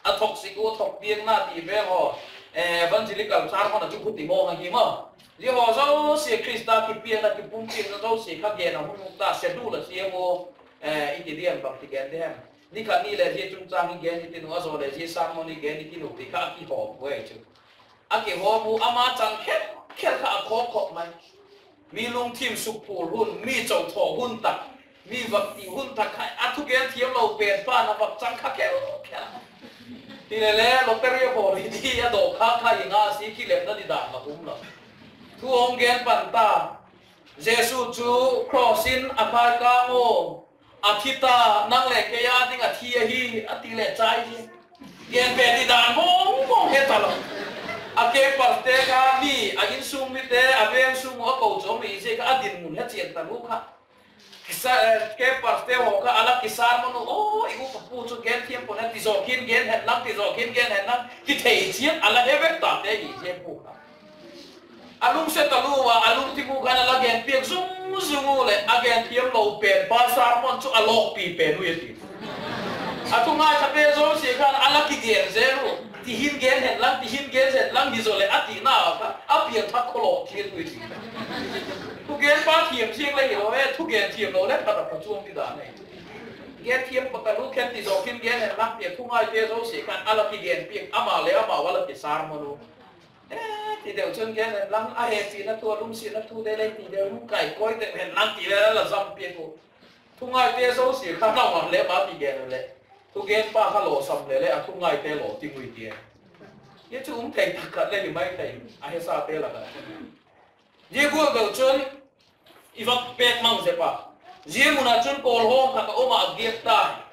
a thok sik u thok piakna ti vel ho, eh, evangelical chang ho na chu khuti mong a hi maw. Zia ho zosia Christa kipiakna, kipumpiakna zosia kha gen a hung ta, schedule a siam u, eh, i ti diam bang ti gen di hem. Ni khat ni le zia chungchang i gen i ti nu, a zaw le zia sermon i gen i ti nu ti kha a kihawm u ahi chu. A kihawm u, ama chang khel khel kha a khawk khawk mai. Mi lungthim sukphul hun, mi chothaw hun tak, mi vakti hun tak kha, a thugen thiam lo pen pa na vak chang kha khel khel. Ti le le, lottery a bawl hi ti a dawh kha kha i nga si kilemna di dan la um lo. Thu hong gen pan ta. Jesu chu cross in akhai kang o, athi ta, nang le kei a ding athi ahi, ati le chai ji. Gen pe ti dan mong mong he ta lo. A campers te kha mi, a insung mite, a veng sung u a ko chu mi je kha a dinmun he chen ta lo kha. Kisa, eh, campers te ho kha a la kisermon u, o, i upa pu chu gen thiam pon he ti jo khin gen hen lang, ti jo khin gen hen lang, ti thei chian a la he vek ta te hi je pu kha. A lungset a lu a, a lungthim u khan a la gen piak zung zung u le, a gen thiam lo pen pa sermon chu a lok pi pen u e ti. A thungai kha pe jouse khan a la kigen zel u. Ti hin gen hen lang, ti hin gen hen lang hi jo le a ti na kha, a piang thak kho lo thiam u e ti. Thugen pa thiam jing le hi lo e, thugen thiam lo le phat a phat chuang ti dan e. Gen thiam pa ka lu khen ti jo khin gen hen lang ti a thungai pe jouse khan a la kigen piak, ama le ama a la kisermon u. Eh, ti deu chun gen hen lang, a hepina thu, a lungsetna thu dei le ti deu, lungkai koi deu hen lang ti le la jam piak u. Thungai te jouse kha nau ngam le ma ti gen le. Thugen pa kha losam le le, a thungai te lo ti ngui ti e. Ye chu um thei tak khat le hi mai thei, a hesa te la khat. Ye gol deu chun, i va pet mang je pa. Zia mun a chun kol hom khat a um a, a giak tai.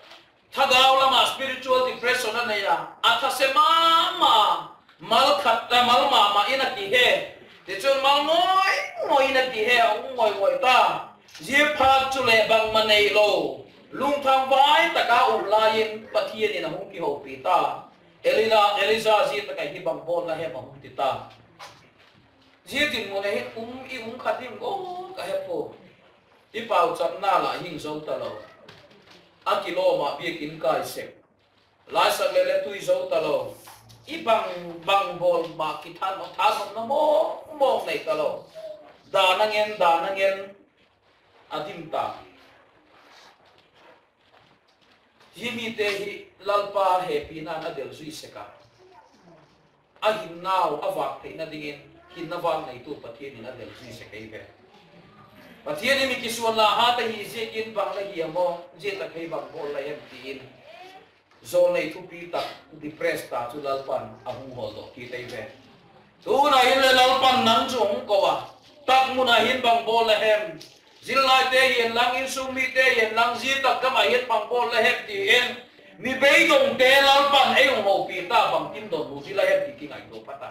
Thagau lama spiritual depression a nei a, a thase mama, mal khat, a mal mama in a kihe. Tichun mal ngoi ngoi in a kihe, a um ngoi ngoi ta. Zia phat chu le bangma nei lo, lungthang vai taka um laiin Pathian in a hung kihoupi ta. Elila, Elija zia taka hi bang bol la hem a hung ti ta. Zia dinmun a hin um, i um kha ding o ka he po. I pauchapna la hing zo ta lo. A kilom a biakin kai sek. Laisak le le tui zo ta lo. I bang, bang bol ma kithan, thanopna mong mong nei ta lo. Dan a ngen, dan a ngen a dim ta. Hi mite hi Lalpa hepina in a del zui sek a. A hinnau a vak theina dingin hinna vang neitu Pathian in a del zui sek ei ve. Pathian in mi kisuan la hat ahi ziakin bang la hi a mo, zia tak hi bang bol la hem tiin. Zolnei thupi tak, depressed ta chu Lalpan a hung holdoh kit ei ve. Tuna hin le Lalpan nang chu hung ko a, tak mun a hin bang bol la hem. Zillai te hin lang, insung mite hin lang, zia tak gam a hin bang bol la hem tiin. Mi beidong te Lalpan ei hung houpi ta, bang tin don hu zil la hem ti kingaito phat a.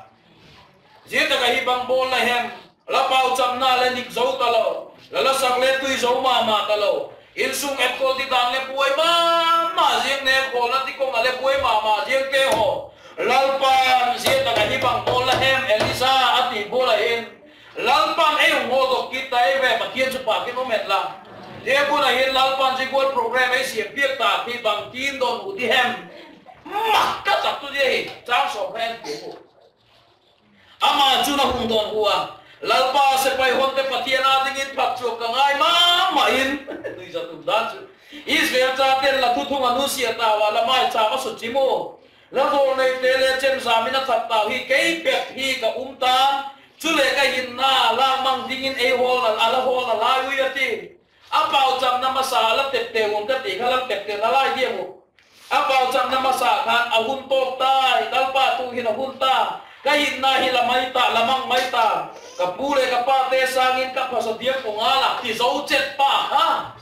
Zia tak a hi bang bol la hem. La pauchapna le nik zo ta lo. La lasak le tui zo mama ta lo. Insung etkol ti dan le buai mama ziang, ne kol na ti kong a le buai mama ziang te ho. Lalpan zia tak a hi bang bol la hem, Elija a ti bol a hin. Lalpan ei hung holdoh kit ta ei ve, Pathian chu pa kin um hen la. Zia bul a hin Lalpan zia bul program ei siam piak ta hi bang tin don u ti hem. Ma ka tak tu zia hi, chang som hen ti u. Ama chun a hung don hu a, Lalpa sepai honte Pathian a dingin phatchuam ka ngai mama in. Nuija tum dan chu. Israel chaten la thuthung a nusia tau a, la maicham a suchim u. La zolneite le chemjam in a that tau hi, kei bep hi ka um tan. Chule ka hinna la mang dingin ei holna, a la holna lai ui a ti. A pauchapna masa a la tepte un ka ti kha, la tepte na lai diam u. A pauchapna masa khan a hun tawk tai, Lalpa tu hin a hun ta, ka hinna hi la mai ta, la mang mai ta, ka pu le ka pate sangin ka phasa diak pong a la ti zo chet pa ha.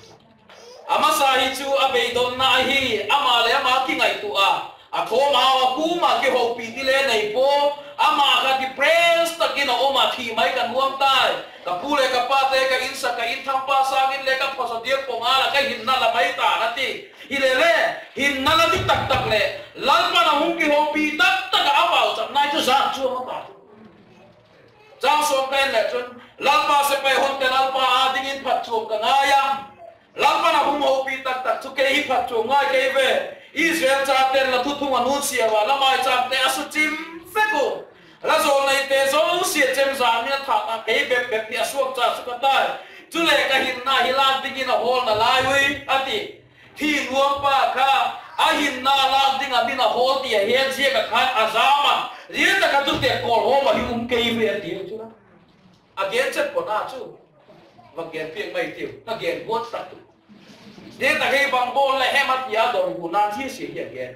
A masa hi chu a beidonna ahi, ama le ama kingaitua, a thawm a, a kum a kihoupi ti le nei po, ama kha depressed takin a um a, thi mai ka nuam tai, ka pu le ka pate ka insa ka inthang pa sangin le ka phasa diak pong a la ka hinna la mai ta na ti. Hi le le, hinna la di tak tak le, Lalpan a hung kihoupi tak tak a a pauchapna chu zat chuam a pa. Chang sawm ka en le chun, Lalpa sepai honte Lalpa a dingin phatchuam ka ngai a. Lalpan a hung houpi tak tak chu kei hi phatchuam ngai kei ve. Israel chaten la thuthung a nusia ua, la maicham te a suchim vek u. La zolneite zosia chemjam in a that a, kei bep bep hi a suakcha chu ka tai. Chule ka hinna hi lak dingin a holna lai ui, a ti. Thi nuam pa kha, a hinna lak ding a min a hol ti a het ziak a khan a jam a. Zia tak a chu te kol hom a hi um kei ve a ti chu la. A gen chet pon a chu. Va gen piak mai tiu, ka gen buat tak tu. Zia tak hi bang bol la hem a ti a don hu nan zia sia hi a gen.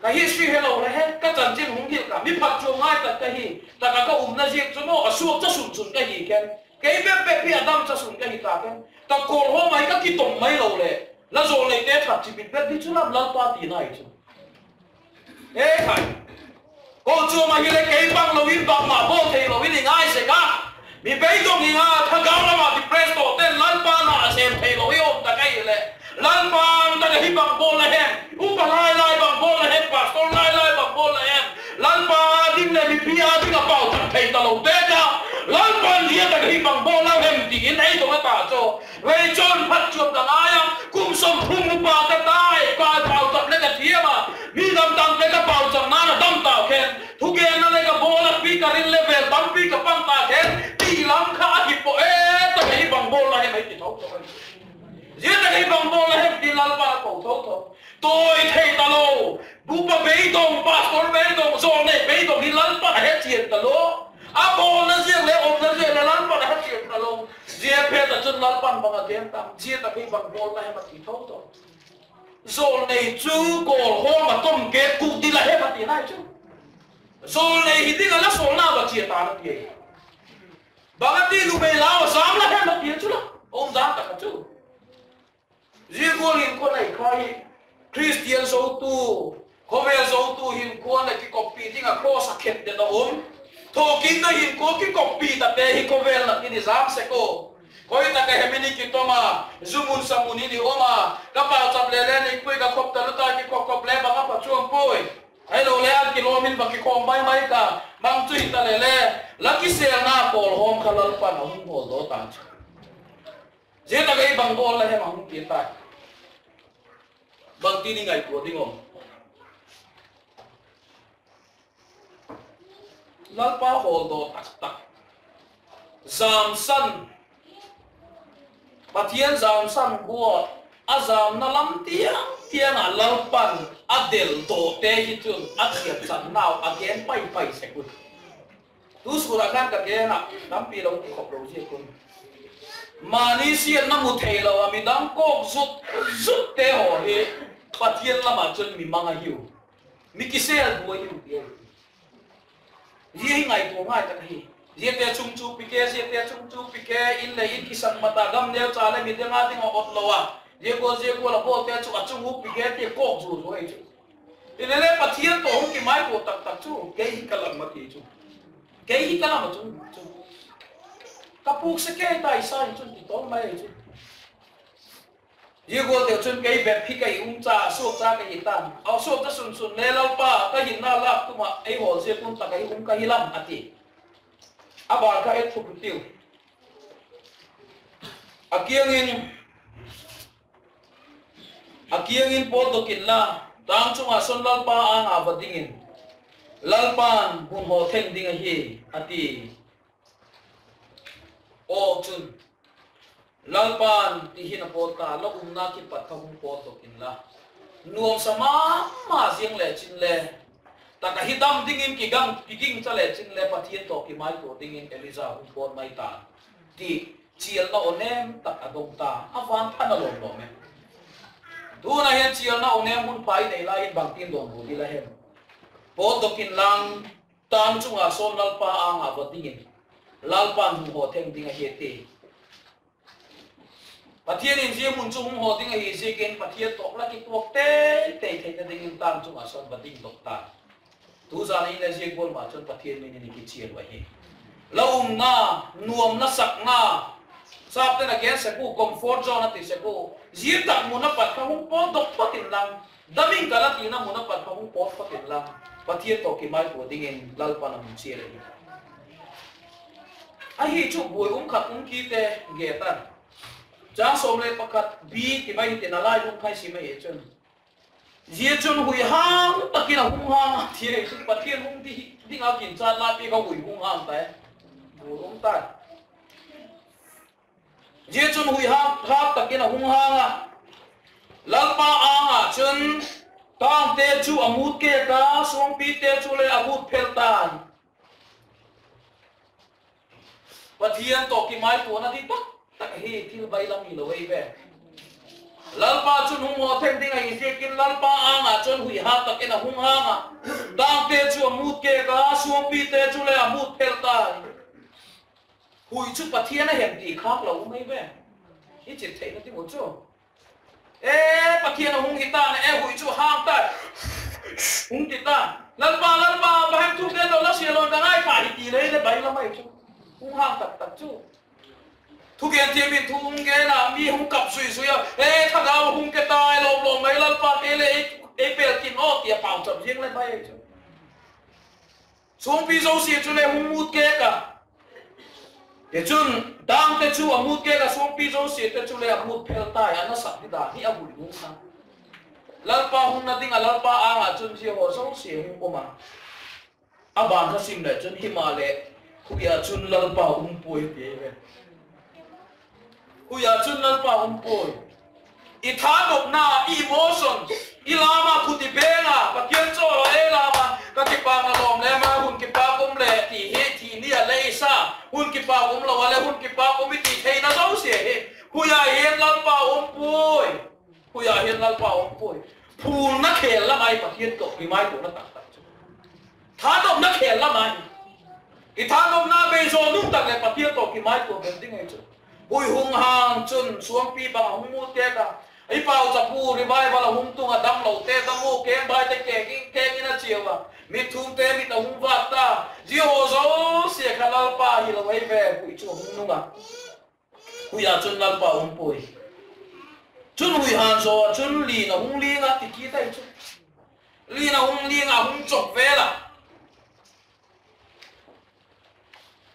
Ka history he lo le he, ka chanchin hung hil ka, mi phatchuam ngai tak ka hi, tak a ka umna ziak chu maw, a suakcha sun sun ka hi khen. Kei bep bep hi adam cha sun kahi ta ken. Ka kol ho mai ka kitom mai lou le. La jol nei te that chi bit bit di chu lam Lalpa tina hi chu. E khai. Ko chu ma hi le kei bang lou in bang ma bol thei lou in i ngai se ka. Mi beidong hi nga thagau lama depress to ten Lalpa na a sem thei lou i om ta kei le. Lalpa ta ka hi bang bol la hem. Upa lai lai bang bol la hem. Pastor lai lai bang bol la hem. Lalpa ding le mipi a ding a pau thak thei ta lou te ka. Lalpa dia ta ka hi bang bol la hem ti in ei dong a ta cho. Vei chon phat chuam ka ngai a. Kum som phung upa ka tai. Ka pau thak le ka thiam a. Mi dam tang le ka pau thak na na dam ta khen. Thugenna le ka bol a pi ka rin le vel tampi ka pang ta khen, ti lam kha a hi po e, ta ka hi bang bol la hem ai ti tho tho. Zia ta ka hi bang bol la hem ti Lalpa ko tho tho. Toi thei ta lou, bupa beidong, pastor beidong, jol nei beidong hi Lalpa he chian ta lou. A bolna ziak le, omna ziak le Lalpa he chian ta lou. Zia phe ta chun Lalpa bang a gen ta, zia ta ka hi bang bol la hem a ti tho tho. Jol nei chu kol ho ma tom ke ku ti la hem a ti nai chu. Jol nei hi ding a la sol na ba chia ta na ti. Bang a ti lu bei la o sam la hem a ti chu la. Om da ta ka chu. Zia kol hin ko nei khai. Christian so tu. Khovel zo tu hin kho le kikoppi ding a cross a khet den a um. Thokitna hin kho kikoppi ta te hi khovel na in i jam sek o. Koi ta ka hem in i kitom a, zu mun sa mun in i um a, ka pau chap le le nei pui ka khop ta lu ta kikhop khop le bang a pha chuang pui. Ahilou le a kilom in ba kikhom mai mai ta, bang chu hi ta le le, la kiselna kol hom kha Lalpan a hung hol do ta chu. Zia ta ka i bang bol la hem a hung ti ta. Bang ti ni ngai ko ding om. Lalpa holdoh taktak. Jamsan. Pathian jamsan bua. A jamna lam tiang tiang a Lalpan a deldoh te hi chun a thiat chan nau a gen pai pai sek un. Tu sura khan ka gen a, tampi lo kikhop lo zia kun. Mani siatna mu thei lo a midang kok zut zut te ho hi Pathian lama chun mi mang a hiu. Mi kisel bu a hiu ti. Zia hi ngaito ngai tak hi. Zia te chung chu pi ke, zia te chung chu pi ke, in le in kisang mata gam neo cha le mi ding a ding a ot lo a. Zia ko, zia ko la bol te chu a chung u pi ke ti kok zu zu ai chu. Ti le le Pathian to hung kimai ko tak tak chu. Kei hi ka lam ma ti chu. Kei hi ka lam a chu. Chu. Ka puk se kei tai sa hi chu ti tol mai chu. Zia gol te chun kei bep hi ka hi um cha, suak cha ka hi tan. A suak cha sun sun le Lalpa, ka hinna lak tuma, ei hol zia kun ta ka hi um ka hi lam, a ti. A bal ka et thup tiu. A kiangin, a kiangin potdoh in la, tang chunga son Lalpa anga va dingin. Lalpan hun ho theng ding ahi, a ti. Aw chun, Lalpan ti hin a pot ta, la umna kipat kha hung potdoh in la. Nuamsa mama ziang le chin le, taka hi dam dingin kigang, kiging cha le chin le, Pathian to kimaito dingin Elijah hung pot mai ta. Ti, chialna onem tak a dong ta, a van phan a lom lom e. Tuna hin chialna onem hun pai nei lai in bang tin dong bu di la hem. Potdoh in lang, Tang chunga son Lalpa anga va dingin, Lalpan hung ho theng ding ahi ti. Pathian in zia mun chu hung ho ding ahi ziakin Pathian to la kituak tei tei theina dingin tang chunga son va ding doh ta. Tu zan in le zia gol ma chun Pathian min in i kichial u ahi. La umna, nuamna, sakna, sap te na gen sek u, comfort zone a ti sek u. Zia tak mun a pat kha hung potdoh pat in lang. Daming ka la tina mun a pat kha hung pot pat in lang, Pathian to kimaito dingin Lalpan a mun chial ahi. Ahi chu bui um khat um kit te ge tan. Chang som le pakhat B ti mai hi te na lai lung khai si mai hi chun. Zia chun hui hang takin a hung hang a ti hi chu Pathian hung ti ding a kin chan lai pi ka hui hung hang ta e. Bui um ta. Zia chun hui hap, hap takin a hung hang a. Lalpa anga chun tangte chu a mut kek a, suangpite chu le a mut phel tan. Pathian to kimaitona di tak tak hi thil bailam hi lo ei ve. Lalpa chun hung ho theng ding ahi ziakin Lalpa anga chun hui hap takin a hung hang a. Tangte chu a mut kek a, suangpite chu le a mut phel tan. Hui chu Pathian ahi ti khak lou um ahi ve. Hiche theina ding u chu. Eh, Pathian ahung hi tan, eh, hui chu hang tai. Hung ti tan. Lalpa, Lalpa, bahem thugen lou, la sia lou, ka ngai pa hi ti le, le bai la mai chu. Hung hang tak tak chu. Thugen thiam in thu hung gen a, mi hung kap sui sui a. Eh, thagau hung ke tai, lom lom mai Lalpa te le, eh, eh, pel kin o, tia pau chap jing le bai chu. Suangpi jouse chu le hung mut kek a. Hichun, dang te chu amut kek a, suangpi jouse te chu le amut phel tai, ana sat ti dan hi ahui hung sa. Lalpa hung na ding a, Lalpa anga chun zia ho jouse hung um a. Aban kha sim le chun hima le, huia chun Lalpa um poi ti ve. Huia chun Lalpa um poi. I thanopna, i emotion, i lama phuti benga, Pathian cholo e lama, ka kipakna lom le ma, hun kipak um le, ti hi, thi ni a le i sa, hun kipak um lou a le, hun kipak um i ti theina jouse hi. Huia hin Lalpa um poi. Huia hin Lalpa um poi. Phulna khel lamai Pathian toh, kimai toh na tak tak chu. Thanopna khel lamai. I thanopna bei jo nung tak le Pathian toh kimai toh bel ding ahi chu. Hui hung hang chun suangpi bang hung mut kek a. I pau chapu revival a hung tung a damlou te dam u keng bai te keng in keng in a chiu a. Mit thum te mit a hung vat ta. Zia ho jouse kha Lalpa hilou ahi ve hui chu hung nung a. Huia chun Lalpa um poi. Chun hui han jo a chun lin a hung ling a ti kit ahi chu. Lin a hung ling a hung chok vel a.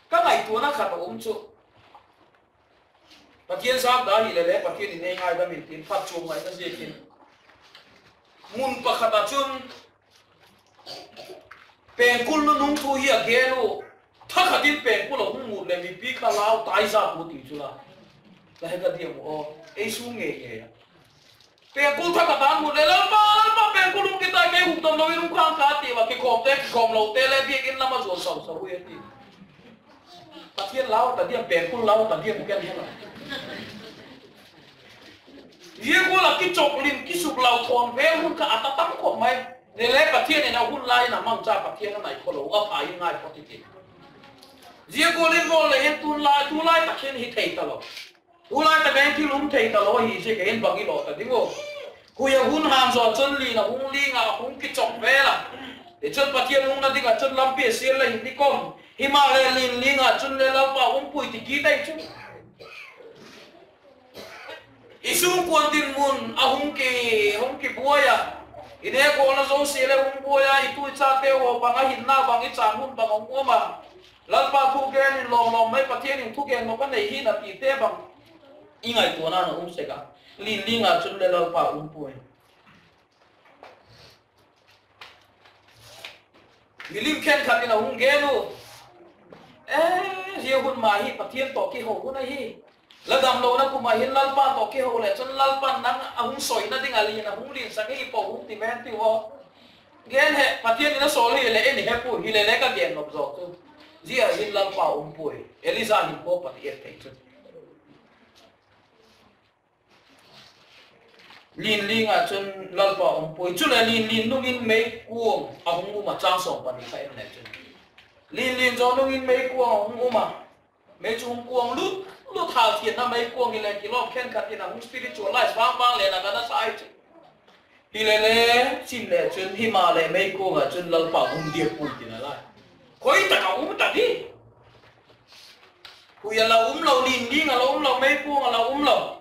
Ka ngaituana khat a um chu. Pathian sap da hi le le, Pathian in ei ngaidam in tin phat chung ngai na ziakin. Mun pakhat a chun, pengkul nunung thu hi a gen u, thakhat in pengkul a hung mut le mipi kha lau tai ja pu ti chu la. La he ka diam u o, ei su nge nge a. Pengkul thakhat a mut le, Lalpa, Lalpa, pengkul hung kitai, kei hung tam lou in hung khang ka ti va, kikhom te, kikhom lou te le, biakin lama zuan sau sau e ti. Pathian lau ta diam, pengkul lau ta diam, ken hela. Zia kul a kichok lim, kisuk lau thon vel hun kha a ta tam khop mai. Le le Pathian in a hun lai in a mangcha Pathian a nai kho lou, a pha in ngai kho ti ti. Zia kul in bol le hin tun lai, tu lai Pathian hi thei ta lou. Tulai tak a hin thil um thei ta lou ahi, zia ka hin bang i lo ta ding u. Huia hun han jo chun lin a hung ling a, hung kichok vel a. Hichun Pathian hung na ding a chun lampi a sil le hin i kom. Hima le lin ling a chun le Lalpa um poi ti kit ahi chu. I sungkuan dinmun a hung ki, hung kibuai a. I neh kol na jouse le hung buai a, i tu i cha te ho bang a hinna bang i chan hun bang a hung um a. Lalpa thu gen in lom lom mai Pathian in thu gen nop a nei hi na ti te bang. I ngaituana na um sek a. Lin ling a chun le Lalpa um poi. Milim khenkhat in a hung gen u. Eh, zia hun ma hi Pathian toh kiho hun ahi. La damlouna kum a hin Lalpa toh kiho le chun Lalpan nang a hung soina ding a lin a hung lin sang hi po hung ti men ti u. Gen he, Pathian in a sol hi le, en he pu, hi le le ka gen nop jo tu. Zia hin Lalpa um poi. Elijah hin ko Pathian thei chu. Lin ling a chun Lalpa um poi. Chule lin lin nung in meikuang a hung um a chang sawm pani kha en le chun. Lin lin jo nung in meikuang a hung um a. Mei chu hung kuang lut, lut hal thian na meikuang hi le kilom khenkhat in a hung spiritualize vang vang le na ka na sai chu. Hi le le, chin le chun, hima le meikuang a chun Lalpa um dia pun ti na lai. Khoi ta ka um ta di. Huia la um lou, lin ling a la um lou, meikuang a la um lou.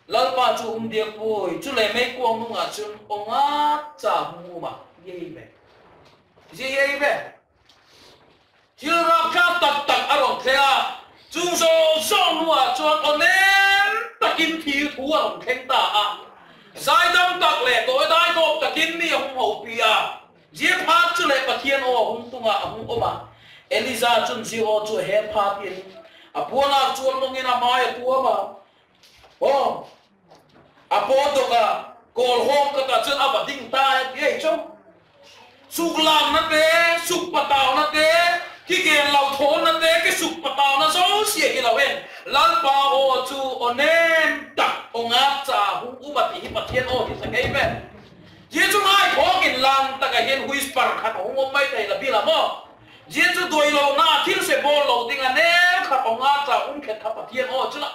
Lalpa chu um dia poi, chule meikuang nung a chun, o nga cha hung um a, ye me. Ye ye me. Thil raptha taktak a rong thei a, chung zo zo nu a chuan awnem takin thil thu a rong thleng ta a. Zaidam tak leh tawi dai dawp takin mi a hung hopi a. Zia phat chu leh Pathian aw a hung tung a, a hung awm a. Elijah chun zia aw chu a he phat in a puan a chuan mawngin a mai a tuam a. Aw, a pawt dawk a, kawlhawm kata chun a va ding ta e, ti ei chu. Suklanna te, sukpatauna te, kigen lo thawnna te, kisukpatauna zosia hi lo hen. Lalpa aw chu awnem tak, aw ngap cha hung um a ti hi Pathian aw hi sa ngei pen. Zia chu ngai khawk in lang taka hian whisper khat a hung awm mai thei la bil a maw. Zia chu doi lo na, thil se bawl lo ding a ne. khat, o ngacha um khat khat Pathen o chula.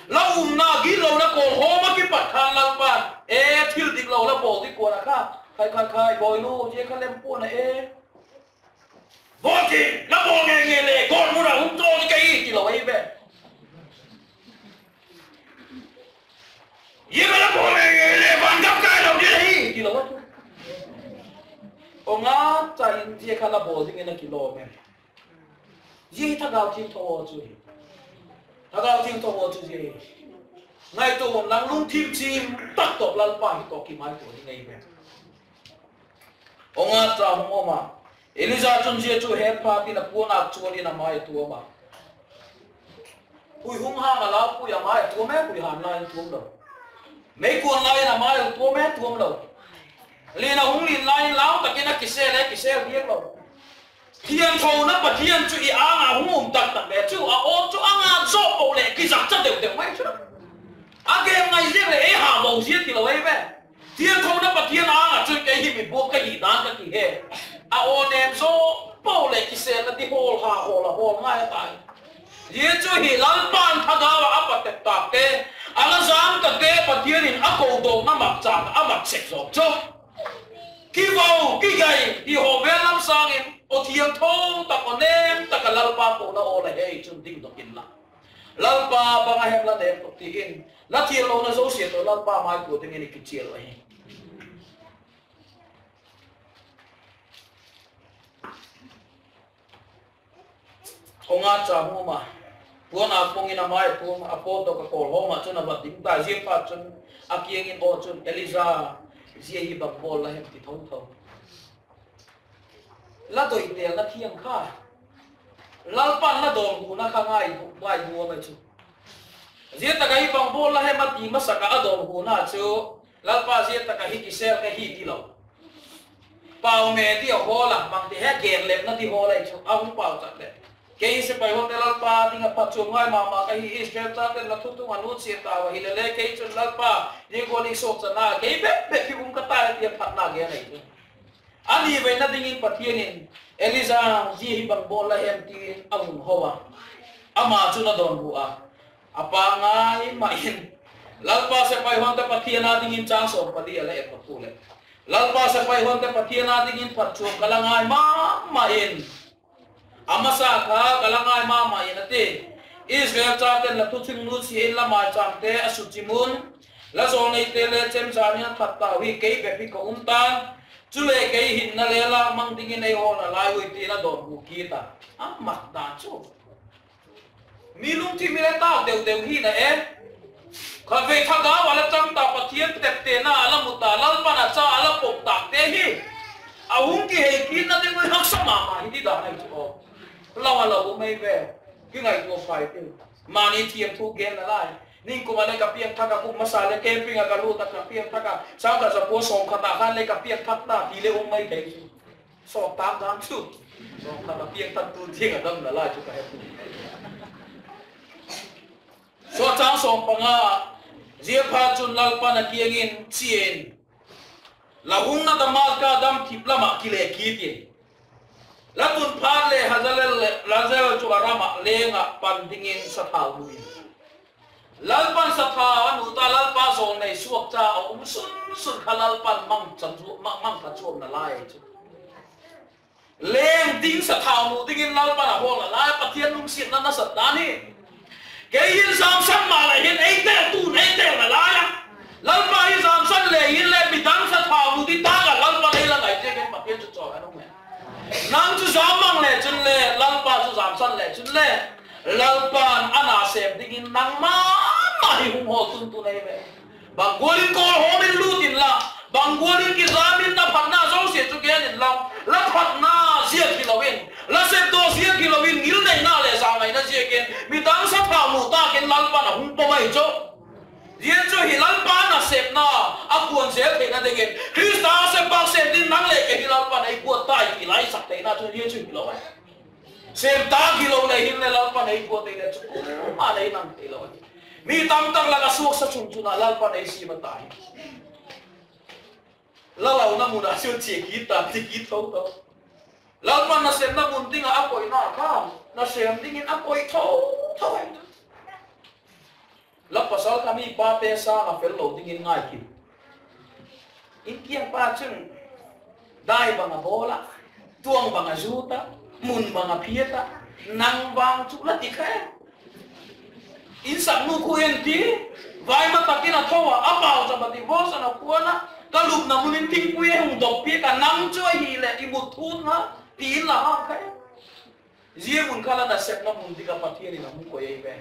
La umna gilou na kol homa kipat khan Lalpan, e, thil dik lou la bol di kona kha. Khai, khai, khai, boinu, je kha lem pona e. Bol kit, la bol nge nge le, gol muna hung to ni ka i, ti lou ai ve. Ye ba la bol nge nge le, van gap kai lou ni hi, ti lou ai. O ngacha in je kha la bol ding na kilom e. Ye hi Thagau Thengtho o chu hi. Thagau Thengtho o chu ye. Ngaito lang lungthim chim, tak tok Lalpa hi to ki mai to ni ngai ve. O ngacha hung oma. Elijah chun je chu he pha tin a puan a chuan in a mai tuam a. Hui hung hang a lau pui a mai tuam e, hui han lai tuam lou. Mei kuan lai in a mai tuam e, tuam lou. Lin a hung lin lai in lau takin a kisel e, kisel diak lou. Thiangthona Pathen chu i anga hung um tak tak le chu a o chu anga zo po le kijak cha deu deu mai chu. A gem ngai ziak le ei ha bo ziak ti lou ei ve. Thiangthona Pathen anga chu kei hi mi buak ka hi dan ka ti he. A o nem zo po le kiselna ti hol ha hol a hol ngai a tai. Ye chu hi Lalpan Thagau a a patep tak te, a la zam tak te Pathen in a ko do na mak chang a mak sek zo chu. Kivau, kigai, ti ho vel lam sangin, o thiangtho tak, o nem tak a Lalpa ko na o la hei chun ding dok in la. Lalpa bang a hem la nem tok ti in, la thiang lou na zo sia to Lalpa mai ko ding in i kichial ahi. Kong a cha huma, puan a pung in a mai pung, a po to ka kol homa chun a va ding ta, zia pa chun a kiang in o chun, Elijah, zia hi bang bol la hem ti tho tho. La doi tel na thiang kha. Lalpan la dol hu na kha ngai bu, ngai bu mai chu. Zia ta ka hi bang bol la hem a ti masa ka a dol hu na chu. Lalpa zia taka hi kisel ka hi ti lo. Pau me ti a hola, bang ti he gen lem na ti hola i chu, a hung pau chat le. Kei sepai hon te Lalpa, ding a phat chuam ngai mama ka hi Israel chate la thu tung a nu chia ta va hi le le, kei chun Lalpa, ni ko ni sok cha na, kei be be ki um ka ta ti a phat na gen ai chu. Ani ve na ding in Pathian in, Elijah, zia hi bang bol la hem ti a hung ho a. Ama chu na don bu a. A pangai ma in. Lalpa sepai hon te Pathian a ding in chang som pali a la et pa pu le. Lalpa sepai hon te Pathian a ding in phat chuam ka la ngai ma ma in. A masa kha ka la ngai ma ma in a ti. Israel chaten la thu ching lut si in la mai chang te a su chi mun. La zol nei te le chem za ni a that ta hi kei be pi ka um tan. Chule kei hin na le la mang ding in ei hon a lai ui ti na don bu ki ta. A mat ta chu. Mi lungthim mi le tak deu deu hi na e. Khatvei Thagau a la chang ta Pathian teptena a la mu ta, Lalpan a cha a la pom tak te hi. A hung kihei kit na ding ui haksa mama hi ti dan ahi chu. Lau a lau um ei ve. Ki ngaitua phai te. Mani thiam thu gen na lai. Ningkum a le ka piang thak a kum masa le camping a ka lut a ka piang thak a. Sang ka za pua sawm khat a khan le ka piang thak ta ti le um mai thei chu. Sawm tak dan chu. Sawm khat a piang thak tu ding a dam na lai chu ka he. Sawm chang sawm panga, zia phat chun Lalpan a kiang in chi in, la hung na Damascus gam thip lam a kile kit in. La tun phat le Hazael le Hazael chu Aram a leng a pan ding in sathau nu in. Lalpan sathau a nu ta Lalpa zong nei suak cha a um sun sun kha Lalpan mang chan chu, mang, mang kha chuam na lai chu. Leng ding sathau nu ding in Lalpan a hol a lai, Pathian lungsiatna nasat dan hi. Kei hin zamsan ma le hin ei tel tun ei tel na lai a. Lalpa hi zamsan le hin le midang sathau nu ding ta ka Lalpan ei la ngai te ken Pathian chu chawi a nung he. Nang chu zam mang le chun le, Lalpa chu zamsan le chun le, Lalpan a na sem ding in nang ma ma hi hung hol tun tun ei ve. Bang gual in kol hom in lut in la, bang gual in kizam in na phatna zosia chu gen in la, la phatna ziak hi lo in, la septo ziak hi lo in, ngilneina le zangaina ziak in, midang sathau nu tak in Lalpan a hung pom ahi chu. Zia chu hi Lalpa nasepna a kuan zel theina ding in, Krista a sep bang sep din nang le kei hi Lalpan ei kuat tai ti lai sak theina chu zia chu hi lo ahi. Sem tak hi lo le hin le Lalpan ei kuat thei le chu, a nei nang thei lo ahi. Mi tam tak lak a suaksa chung chun a Lalpan ei sim a ta hi. La launa mun a chu chia kit ta, ti kit tho tho. Lalpan nasepna mun dinga akoina kha, nasem dingin akoi thotho ahi. La pasal kha mipa te sanga fel lou dingin ngai kit. In kiang pa chun dai banga bola, tuang banga juta, mun banga phiata, nang vang chu la ti kha. Insung nu khu en ti, vai ma takin athoa, apao cha bati bosa na kuana, kalupna mun in thingpui ahung dop pi ka nang chu ahile imut thun nga, tin la ha kha. Zia mun kha la nasepna mun dinga Pathian in ahung koi ahi ve.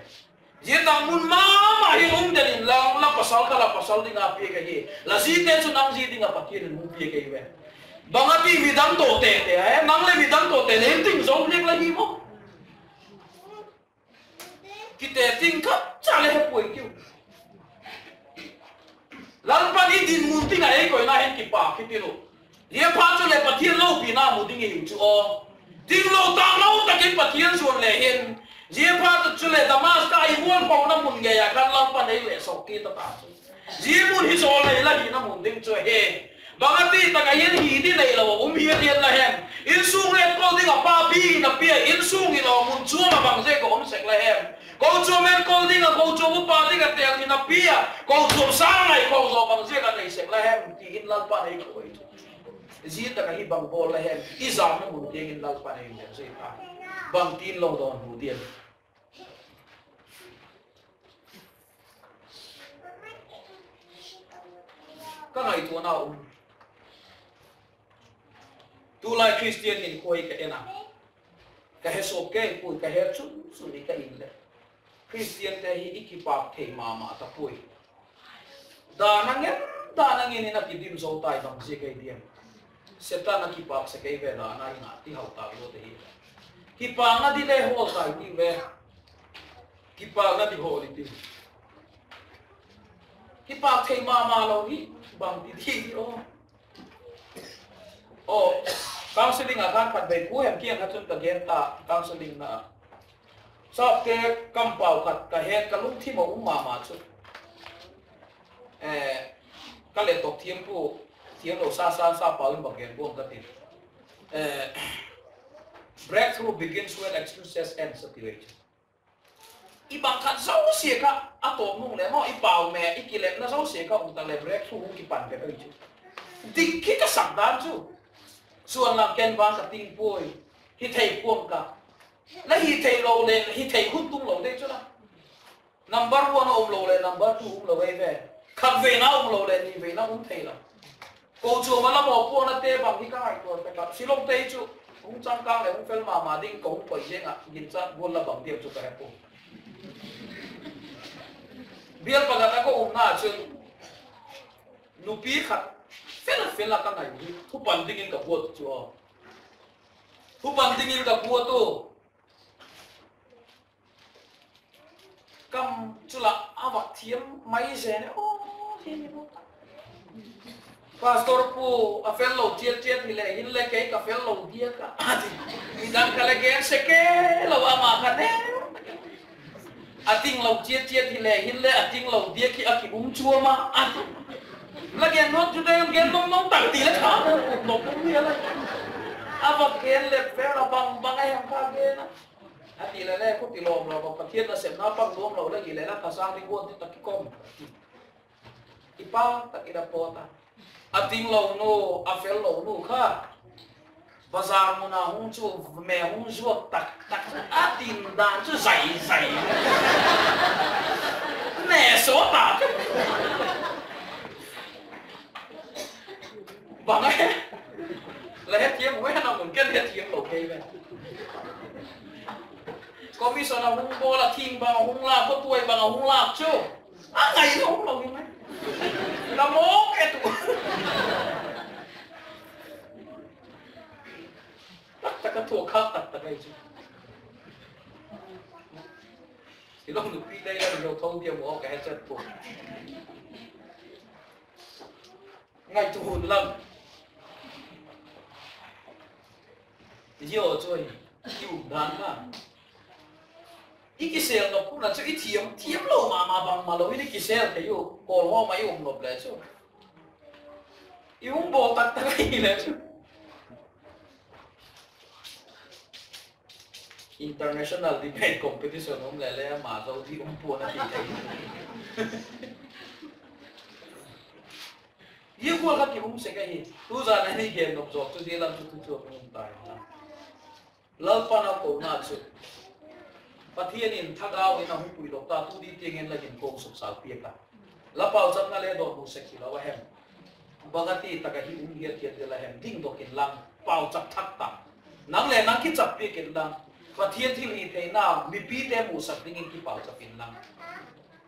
Zia tah mun mama hi um den in lang la pasal kha la pasal dinga pia ka hi. La zite chu nang zi dinga Pathian in hung pia ka hi ve. Banga ti midang to tete, eh, nang le midang to tete, in ting zong lek la hi mo. Kite ting khat cha le he poi kiu. Lalpan i dinmun dinga eikoi na hin kipak kit in u. Zia phat chule Pathian loupina mu ding ihiu chu o. Ding lou tang lou takin Pathian zuan le hin. Zia phat chule Damascus i mualphouna mun geiya khan Lalpan eile sok kit ta chu. Zia mun hi zo le la hina mun ding chu ahi. Banga ti taka hin hi di neilou a um hi a dian la hem. Insung le kol dinga papi na pia insung in a mun chuang a bang zia ka um sek la hem. Kochuam en kol dinga, kochuam upa dinga tel hi na pia. Kochuam sang ngai ko zo bang zia ka nei sek la hem. Ti in Lalpan eikoi. Zia taka hi bang bol la hem. I zamna mun ding in Lalpan eikoi zia ta. Bang tin lou don hu dian. Ka ngaituana um. Tulai Christian in koi ka ena. Ka he sop kei pui, ka he chun chun ni ka in le. Christian te hi i kipak thei mama ta pui. Dana ngen, dana ngen in a kidim zo tai bang zia kei diam. Satan a kipak se kei ve dana i nga ti hau ta lo te hi. Kipakna di le hol tai ti ve. Kipakna di hol ti. Kipak thei mama lou hi bang ti di o. O, counseling a khan khat bei pu hem kiang khat chun ka gen ta, counseling na. Sapte kampau khat ka het ka lungthim a um mama chu. Eh, ka le tok thiam pu, thiam lou sa sa sa pau in bang gen bom ka tin. Eh, breakthrough begins when excuses ends, ati ve chu. I bang khat zosia kha, a tawp nung le maw, i pau me, i kilepna zosia kha, um tak le break thu hung kipan ve koi chu. Dik khi ka sak dan chu. Suan lang ken vang ka ting poi, hi thei puang ka. La hi thei lo le, hi thei hun tung lo dei chu la. Number one a um lo le, number two um lo ei ve. Khat veina um lo le, ni veina um thei lo. Kochuam a la mopohna te bang hi ka ngaituah pek a. Shillong te hi chu, hung changkang le hung fel mama ding ka hung poi jeng a, ginchat gual la bang diam chu ka he poi. Bial pakhat a ka umna chun, nupi khat fel fel a ka ngai hi, thupan dingin ka guat chu aw. Thupan dingin ka guat u. Kam chu la a va thiam mai zen e, o, thiam e, o. Pastor pu, a fel lo chiat chiat hi le, hin le kei ka fel lo dia ka. A ti, midang ka le gen se ke lo ama ka ne. A ting lo chiat chiat hi le, hin le a ting lo dia ki a ki um chuam a. A ti, la gen not ju den gen nom nom tak ti le ka. Nom nom ni la. A va gen le fel a bang bang a hem ka gen a. Ati le le, khuti lom lom, Pathian nasepna pang lom lom le, i le la thasang ding guan ti tak kikom. I pang tak i da pota. A ting lou nu, a fel lou nu kha. Bazar mun a hung chu, me hung zuak tak tak. A tin dan chu zai zai. Me so ta. Bang e. La hethiam u e, na mun ken hethiam lou kei ve. Commission a hung bol a thing bang a hung lak, kho tuai bang a hung lak chu. A ngai lou lou hi mai. Na mok e tu. Tak tak a thu khak tak tak ai chu. Silong nupi dai la lo thong dia mo ka he chat po. Ngaituh un lang. Zia chu hi, i um dan kha. I kisel nop khu na chu i thiam, thiam lou mama bangma lou, i kisel thei u, kol ho ma i um nop le chu. I um bol tak tak ahi le chu. International debate competition um le le ma zo di um pon ati thei. Ye gol khat ki um sek ahi. Tu jan a ni gen nok jok chu di lam chu tu chu um tai. Lalpan a ko na chu. Pathian in thagau in a hung pui dok ta tu di tiang in la hin ko suk sal pi ka. La pau chap na le do mu sek ki lo a hem. Bangati taka hi um hiat hiat de la hem ding dok in lang pau chap thak ta. Nang le nang ki chap pi kin lang. Pathian thil hi thei na mi pi te mu sak ding in ki pau chap in lang.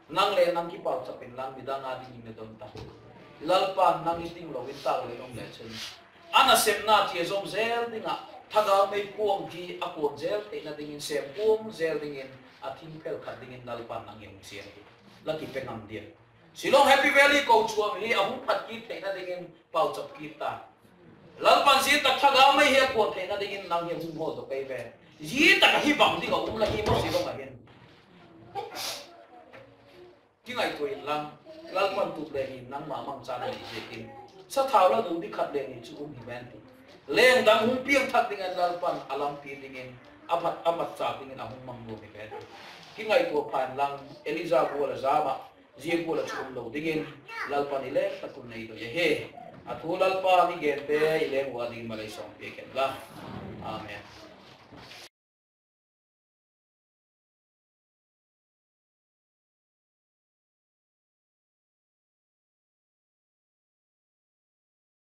Nang le nang ki pau chap in lang midang a ding in don ta. Lalpan nang i ding lo in ta le nong le chun. Ana sem na chia zom zel ding a thagau mei kuang ki a kuang zel te na ding in sem kuang zel ding in a thing pel khat ding in Lalpan nang i hung sian. La ki pe ngam dia. Shillong Happy Valley ko chuam hi a hung phat ki te na ding in pau chap ki ta. Lalpan ji tak thagau mei hi a kuang te na ding in nang hi hung hol to kai ve. Ji tak hi bang ding a um la hi mo Shillong a hin. Ki ngai to in lang. Lalpan tu le ni nang ma mang cha le ni je kin. Sa thau la du di khat le ni chu um hi men ti. Leng dang hung piang thak ding an Lalpan a lam pi ding in. A phat a mat cha ding in a hung mang lu hi men ti. Ki ngai to phan lang. Elijah bu la jama. Ji bu la chu um lo ding in. Lalpan i le ta kun nei to ye he. A thu Lalpan i gen te i le wa ding ma le song pi ken la. Amen.